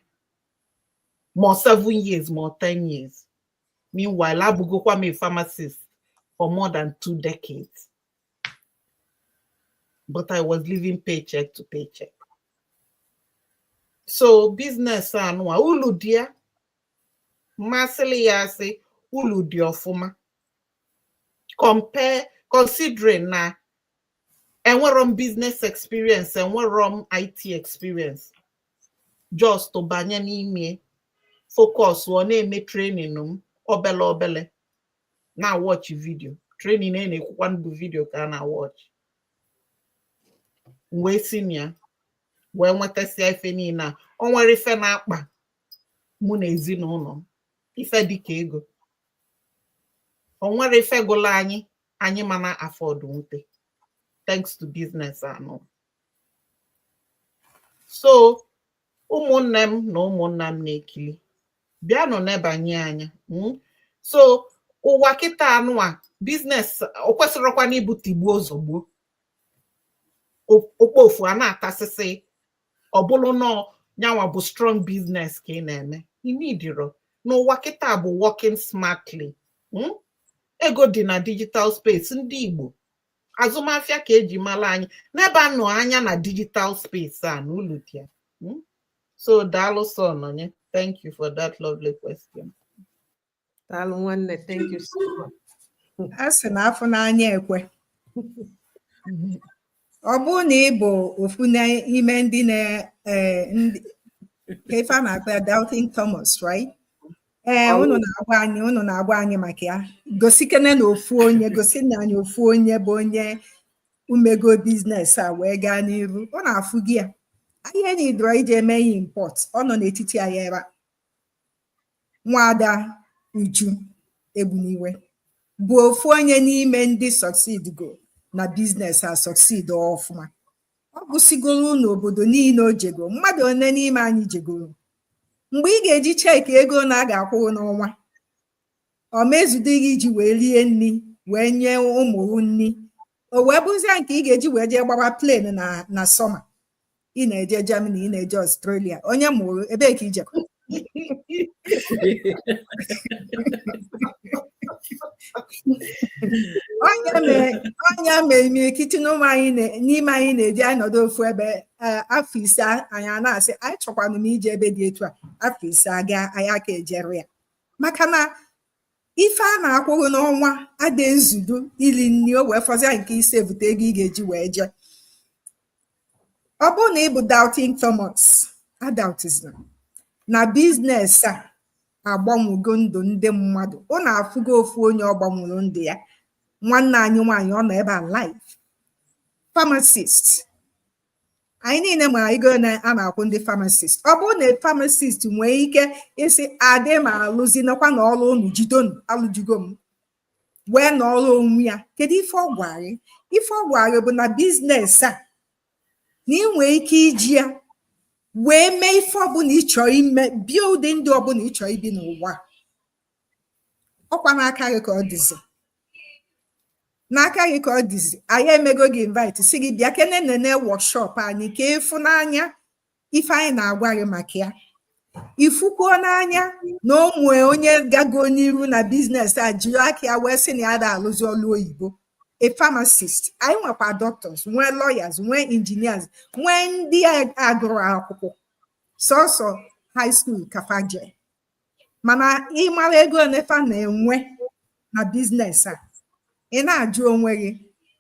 [SPEAKER 6] More 7 years, more 10 years. Meanwhile, abụgokwa m a pharmacist for more than 2 decades. But I was living paycheck to paycheck. So business anụwa, ulu dị ya, mmasịrị ya asị, ulu dị ọfụma. Compare, considering na enwero m business experience, enwero m IT experience, just banye n'ime, focus, ọ na-eme training m obele obele, na-watch video training a na-ekwukwa bụ video ka a na-watch, wee si na ya wee nwetasịa ife niile a. O nwere ife na-akpa mụ na ezinụlọ m, ife dịka ego, o nwere ife gụlụ anyị, anyị mana afford nwute, thanks to business anọ. So ụmụnne m na ụmụnna m na-ekili, bịanụ nebanye anya. So ụwa kịta anụa, business o kwesịrịkwa n'ịbụ tigbuo zọgbuo, okpofu a na-atasịsị, ọ bụrụ nọ nyanwa bụ strong business ka ị na-eme inidiro. N'ụwa kịta bụ working smartly. Ego dị na digital space. Ndị Igbo, azụmahịa ka eji mara anyị, n'ebe a nọ anya na digital space a na ulu dị ya. So daalụ sọ nọnye. Thank you for that lovely question.
[SPEAKER 4] Daalụ nwanne, thank you so much.
[SPEAKER 2] A sị na afọ n'anya ekwe. Ọ bụrụ na ị bụ ofu n'ime ndị na ndị ka ife a na-akpọ ya, Doubting Thomas, right? Ee, unu na-agwa anyị maka ya. Gosikene na ofu onye, gosi na anyị ofu onye bụ onye umego business a wee gaa n'iru. Ọ na-afụ gị ya ihe na idoro iji eme ya import. Ọ nọ n'etiti anyị ebe a. Nwada Uju Egbuniwe bụ ofu onye n'ime ndị succeed go na business a, succeed ọfụma. Ọ gụsigoro n'obodo niile o jego. Mmadụ one n'ime anyị jegoro mgbe ị ga-eji check ego na a ga-akwụ n'ọnwa, ọ mezudo gị iji wee rie nri, wee nye ụmụ nri, o wee bụzie nke ị ga-eji wee jee gbawa plane na summer, ị na-eje Germany, ị na-eje Australia. Onye mụrụ ebee ka ijekọ? Onye mee imirikiti n'ụmụ anyị n'ime anyị na-eji anọdụ ofu ebe afọ 5, anyị a na-asị anyị chọkwanụ m ije ebe dị etu a. Afọ 5 aga, anyị aka ejere ya, maka na ife a na-akwụghị n'ọnwa ada ezudo ili nri, o wee fọzia nke ise bute ego ị ga-eji wee jee. Ọ bụrụ na ị bụ Doubting Thomas, adoubtizina na business a agbanwego ndụ ndị mmadụ. Ọ na-afụgo ofu onye ọ gbanwere ndụ ya, nwanne anyị nwaanyị, ọ nọ ebe a live, pharmacist. Anyị niile ma ego na a na-akwụ ndị pharmacist. Ọ bụrụ na pharmacist nwee ike ịsị adị ma alụzi nakwa na ọrụ unu jidonu, alụjugo m, wee nọọrọ onwe ya, kedu ife ọ gwara gị? Ife ọ gwara gị bụ na business a, na ị nwee ike iji ya wee mee ife ọbụla ị chọrọ ime, bie ụdị ndụ ọbụla ị chọrọ ibi n'ụwa. Ọkwa n'aka gị ka ọ dịzi, n'aka gị ka ọ dịzi. Anyị emego gị invite, si gị bịa kene nene workshop anyị ka ịfụnanya ife anyị na-agwa gị maka ya, ifukwuo n'anya na o nwee onye gago n'iru na business a, jiri aka ya wee sị na ya da alụzi ọlụ oyibo, a pharmacist. Anyị nwekwa doctors, nwee lawyers, nwee engineers, nwee ndị agụrụ akwụkwọ sọsọ high school kafaje, mana ịmara ego onefa na-enwe na business a, ị na-ajụ onwe gị,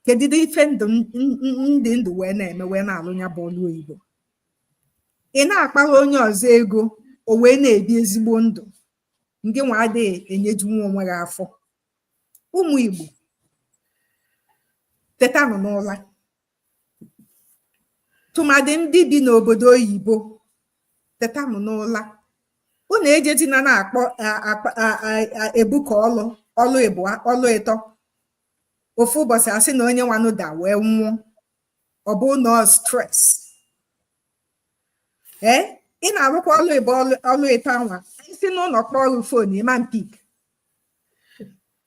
[SPEAKER 2] kedu ife ndụ ndị ndụ wee na-eme, wee na-alụ ya bụ ọlụ oyibo? Ị na-akpara onye ọzọ ego, o wee na-ebi ezigbo ndụ. Ngị nwa adịghị enyejunwu onwe gị afọ. Ụmụ Igbo, tetanụ n'ụla, tụmadị ndị bi n'obodo oyibo, tetanụ n'ụla. Unu ejezina na-akpọ ebuka ọlụ, ọlụ ịbụa, ọlụ ịtọ. Ofu ụbọchị, asị na onye nwanụ da wee nwụọ. Ọ bụ na stress. Ee, ị na-arụkwa ọlụ ịbụ, ọlụ ịtọ anwa, isi n'ụlọ kpọọ ọrụ phone, ịma m pick,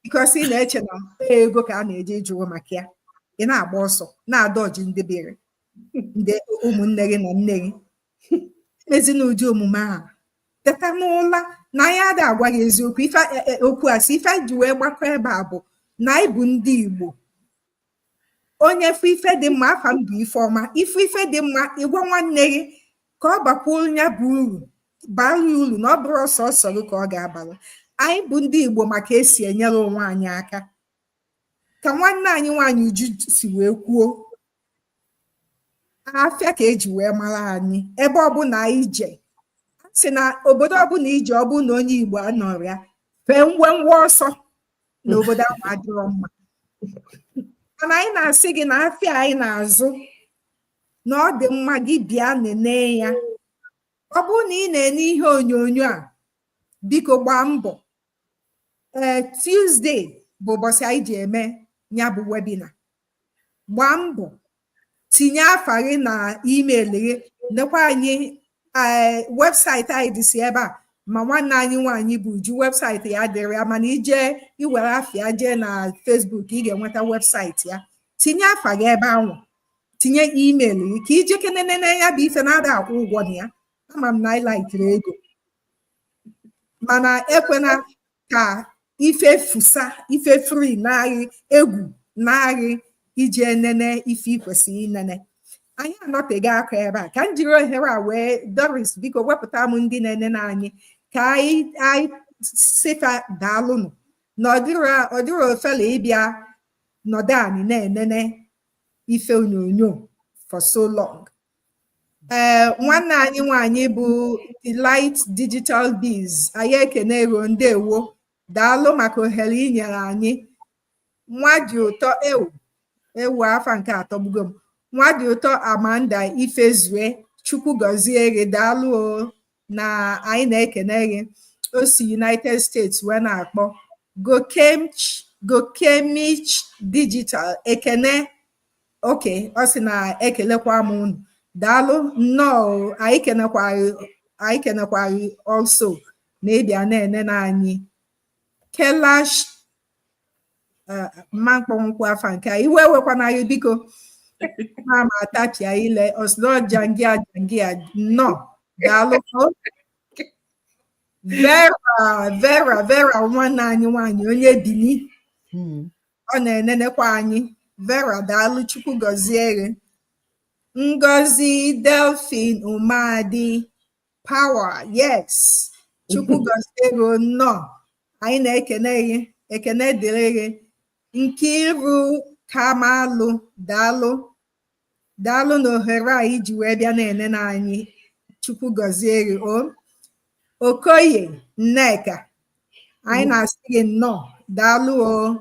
[SPEAKER 2] because ị na-eche na ego ka a na-eje ịjụrụ maka ya. Ị na-agba ọsọ, na-adọji ndị bere ndị ụmụnne gị na nne gị. Mezi n'ụdị omume ahụ. Teta n'ụla na anyị ada agwa gị eziokwu. Ife okwu a sị, ife anyị ji wee gbakọ ebe a bụ na anyị bụ ndị Igbo. Onye fụ ife dị mma, afa m bụ Ifeọma, ifu ife dị mma, ịgwa nwanne gị ka ọ bakwuo ya bụ uru, bara ya uru, na ọ bụrụ ọsọsọ gị ka ọ ga-abara. Anyị bụ ndị Igbo maka esi enyere onwe anyị aka. Ka nwanne anyị nwaanyị Uju si wee kwuo, afịa ka eji wee mara anyị. Ebe ọbụla anyị je, sị na obodo ọbụla ije, ọ bụrụ na onye Igbo anọrọ ya, fee ngwengwe ọsọ na obodo ahụ adịrọ mma. Mana anyị na-asị gị na afịa anyị na-azụ na ọ dị mma. Gị bịa nene ya. Ọ bụrụ na ị na-ene ihe onyonyo a, biko gbaa mbọ. Ee, Tuesday bụ ụbọchị anyị ji eme ya bụ webinar. Gbaa mbọ tinye afa gị na email gị. Nekwa anyị, ee, website anyị dịsi ebe a. Ma nwanne anyị nwaanyị bụ Uju, website ya dịrị ya, mana ije iwere afịa jee na Facebook, ị ga-enweta website ya. Tinye afa gị ebe ahụ, tinye email gị ka ije kenene ya bụ ife na-ada akwụ ụgwọ na ya. Ama m na anyị laikiri ego, mana ekwena ka ife fusa ife free na-arị egwu na-arị ije nene ife ị kwesịrị inene. Anyị anọtego aka ebe a. Ka m jiri ohere a wee, Doris, biko wepụta m ndị na-enene anyị ka anyị sịfa daalụnụ na ọ dịrọ ofele ịbịa nọdụ anyị na-enene ife onyonyo for so long. Ee, nwanne anyị nwanyị bụ Delight Digital Biz, anyị ekene ruo. Ndewo, daalụ maka ohere i nyere anyị. Nwa dị ụtọ, ewu ewu, afa nke atọgbugo m. Nwa dị ụtọ, Amanda Ifezue, Chukwu gọzie gị. Daalụ o, na anyị na-ekene gị. O si United States wee na-akpọ. Gokemich Digital, ekene. Oke ọ sị na ekelekwa m unu. Daalụ nnọọ, anyị kenekwaghị, anyị kenekwaghị also na ịbịa na-ene anyị. Kelash mma mkpọnkwụ afa nke a, iwe ewekwana gị, biko. Ma ma atapịa ile oslo jangia jangia. Nnọọ, daalụ. Vera, Vera, Vera, nwanne anyị nwanyị onye Bini, ọ na-enenekwa anyị. Vera, daalụ, Chukwu gọzie gị. Ngozi Delphine Umadi Power, yes, Chukwu gọzie gị. Nnọọ, anyị na-ekene gị. Ekene dịrị gị. Nkiru Kamalụ, daalụ, daalụ na ohere a iji wee bịa na-enene anyị. Chukwu gọzie gị o. Okoye Nneka, anyị na-asị gị nnọọ, daalụ o,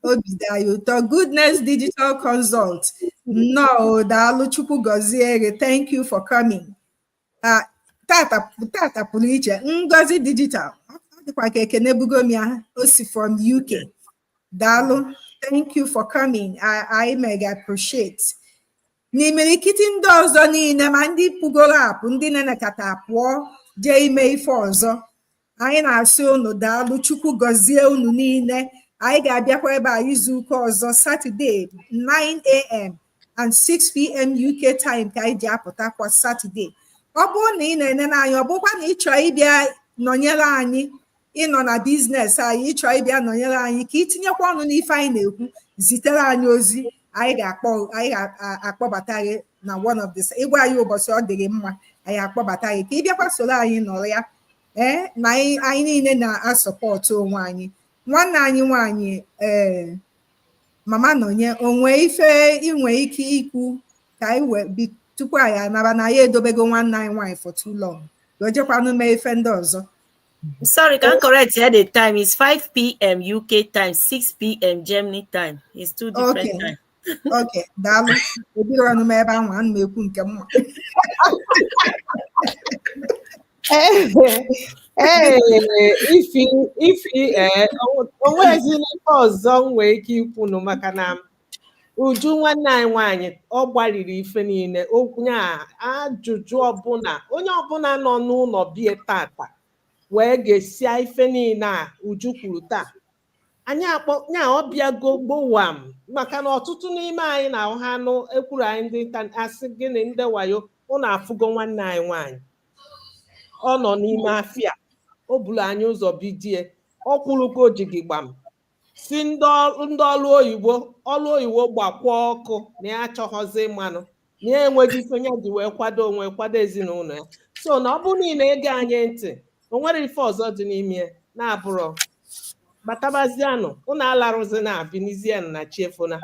[SPEAKER 2] obi dị anyị ụtọ. Goodness Digital Consult, nnọọ o, daalụ, Chukwu gọzie gị. Thank you for coming. Tata tata pụrụ iche. Ngozi Digital, ọ dịkwa ka ekene bugo m ya. O si from UK. Daalụ, thank you for coming. I mega appreciate. N'imirikiti ndị ọzọ niile, ma ndị pụgoro apụ, ndị nenekata pụọ jee ime ife ọzọ, anyị na-asị unu daalụ, Chukwu gọzie unu niile. Anyị ga-abịakwa ebe a izu ụka ọzọ, Saturday, 9 a.m. and 6 p.m. UK time ka anyị ji apụta kwa Saturday. Ọ bụrụ na ị na-enene anyị, ọ bụrụkwa na ị chọọ ịbịa nọnyere anyị, ịnọ na business anyị, ịchọọ ịbịa nọnyere anyị ka itinyekwa ọnụ n'ife anyị na-ekwu, zitere anyị ozi. Anyị ga-akpọ, anyị ga-akpọbata gị na one of the ịgwa anyị ụbọchị ọ dịrị mma, anyị akpọbata gị ka ị bịakwa soro anyị nọrọ ya. Ee, na anyị niile na-asọpọtụ onwe anyị. Nwanne anyị nwanyị, ee, Mama Nọnye, onwe ife inwe ike ikwu ka anyị wee bi tupu anyị anaba na ya edobego nwanne anyị nwaanyị for too long, ka o jekwanụ mee ife ndị ọzọ?
[SPEAKER 5] Sorry, can correct here the time. It's 5 p.m. UK time, 6 p.m. Germany time. It's two different time.
[SPEAKER 2] Okay, daalụ. Ebiro ọnụ m ebe ahụ, ana m ekwu nke mma.
[SPEAKER 4] Ee, ifi ee, onwezila ife ọzọ m nwee ike ikwunu, maka na Uju nwanne anyị nwaanyị, ọ gbalịrị ife niile onye ajụjụ ọbụla, onye ọbụla nọ n'ụlọ bie tata wee gesia ife niile a Uju kwuru taa. Anyị akpọ nya ọbịago gbowam, maka na ọtụtụ n'ime anyị na ha nụ ekwuru anyị ndị nta asị gịnị ndị wayo. Ụnụ afụgo nwanne anyị nwaanyị, ọ nọ n'ime afịa, o buru anyị ụzọ bidie, ọ kwụrụgo jigigbam si ndị ọrụ oyibo, ọrụ oyibo gbakwa ọkụ na ya achọghọzi mmanụ, na ya enweghị ife ya ji wee kwado onwe, kwado ezinụlọ ya. So na ọ bụrụ na ị na-ege anyị ntị, o nwere ife ọzọ dị n'ime ya na-abụrọ batabazianụ. Ụnụ alarụzi na binizianụ na chiefona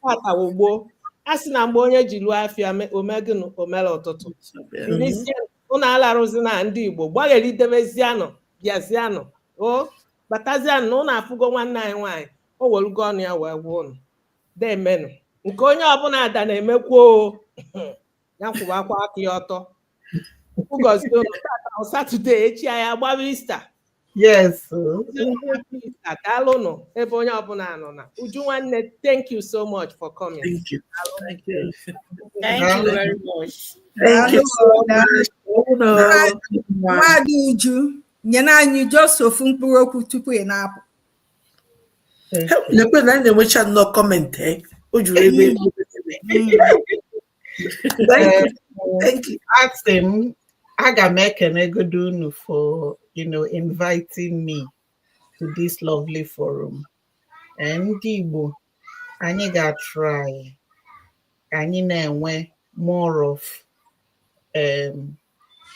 [SPEAKER 4] tatawo gboo. A sị na mgbe onye ji lụọ afịa omegịnụ omere ụtụtụ binizianụ, ụnụ alarụzi na ndị Igbo gbagheridebezianụ, bịazianụ, o batazianụ na ụnụ afụgo nwanne anyị nwaanyị, o werugo ọnụ ya wee gwa ụnụ deemenụ nke onye ọbụla ada na-emekwa o ya kwụba akwa aka ya ọtọ. Ụgọzi ụnụ. Tata Saturday, echi anyị agbaba Easter.
[SPEAKER 6] Yes.
[SPEAKER 4] Easter. Daalụnụ ebe onye ọbụla nọ na Uju nwanne, thank you so much for coming.
[SPEAKER 3] Thank you. Thank you.
[SPEAKER 5] Thank you very much.
[SPEAKER 3] Thank you so much.
[SPEAKER 2] Nwaada Uju, nyere anyị just ofu mkpụrụ okwu tupu ị na-apụ.
[SPEAKER 3] Lekwe na anyị na-enwecha nnọọ comment, o juru ebe. Thank you. Thank you.
[SPEAKER 6] Asị m, aga m ekenegodo unu for inviting me to this lovely forum. Ndị Igbo, anyị ga-try ka anyị na-enwe more of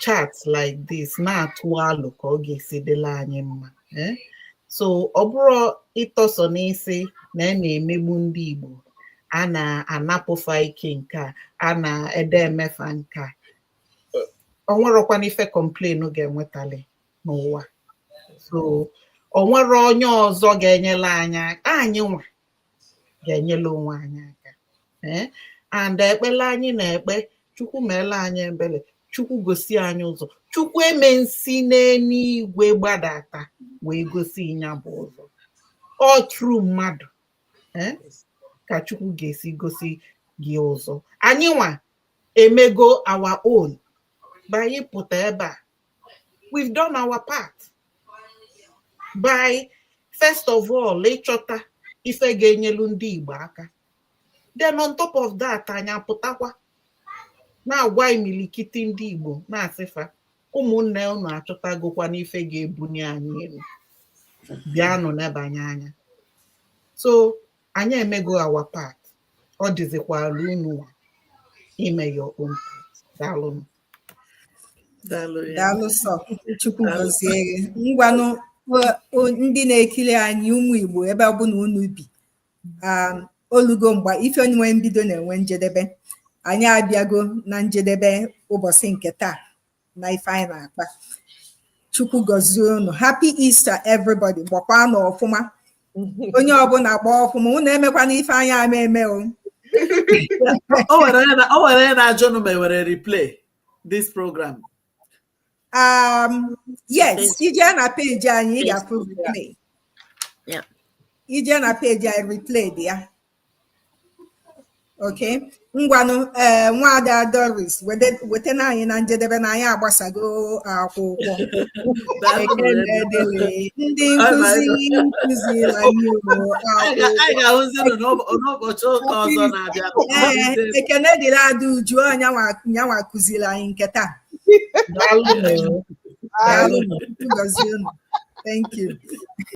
[SPEAKER 6] chats like this, na-atụ alụ ka ọ ga-esi dịla anyị mma. So ọ bụrụ ịtọsọ n'isi na a na-emegbu ndị Igbo, a na-anapụfa ike nke a, a na-ede emefa nke a, o nwerọkwana ife complain ga-enwetali n'ụwa. So o nwere onye ọzọ ga-enyere anyị aka, anyị nwa ga-enyere onwe anyị aka. And ekpele anyị na-ekpe, Chukwu meela anyị ebele, Chukwu gosi anyị ụzọ, Chukwu eme nsi n'eluigwe gbadata wee gosi ya bụ ụzọ. Ọ true mmadụ ka Chukwu ga-esi gosi gị ụzọ. Anyị nwa emego our own by anyị pụta ebe a. We've done our part by first of all ịchọta ife ga-enyelu ndị Igbo aka. Then on top of that, anyị apụtakwa na-agwa imilikiti ndị Igbo, na-asịfa, ụmụnne unu achọtagokwa n'ife ga-ebunye anyị elu, bịanụ nebanye anya. So anyị emego our part, ọ dịzikwala unu nwa ime your own part. Daalụnụ.
[SPEAKER 1] Daalụ ya.
[SPEAKER 2] Daalụ sọ, Chukwu gọzie gị. Ngwanụ, ndị na-ekiri anyị, ụmụ Igbo, ebe ọbụla unu bi, olugo mgba ife nwe mbido na-enwe njedebe. Anyị abịago na njedebe ụbọchị nke taa na ife anyị na-akpa. Chukwu gọzie unu. Happy Easter, everybody. Gbakwanụ ọfụma, onye ọbụla gbaa ọfụma. Unu emekwana ife anyị ama eme o.
[SPEAKER 1] O nwere onye na-ajụ unu ma e nwere replay this program.
[SPEAKER 2] Yes, ije na page anyị, ị ga-afụ replay. Ije na page anyị, replay dị ya. Okay, ngwanụ, ee, nwaada Doris, wetena anyị na njedebe na anyị agbasago akwụkwọ. Ekele dịrị ndị nkụzi nkụziri anyị
[SPEAKER 1] Anyị
[SPEAKER 2] akwụkwọ.
[SPEAKER 1] ga-ahụzi unu n'ụbọchị ụka ọzọ na-abịa.
[SPEAKER 2] Ee, ekene dịrị Ada Uju, nyanwa kụziri anyị nke taa.
[SPEAKER 6] Daalụnụ.
[SPEAKER 2] Daalụ, gọzie unu. Thank you.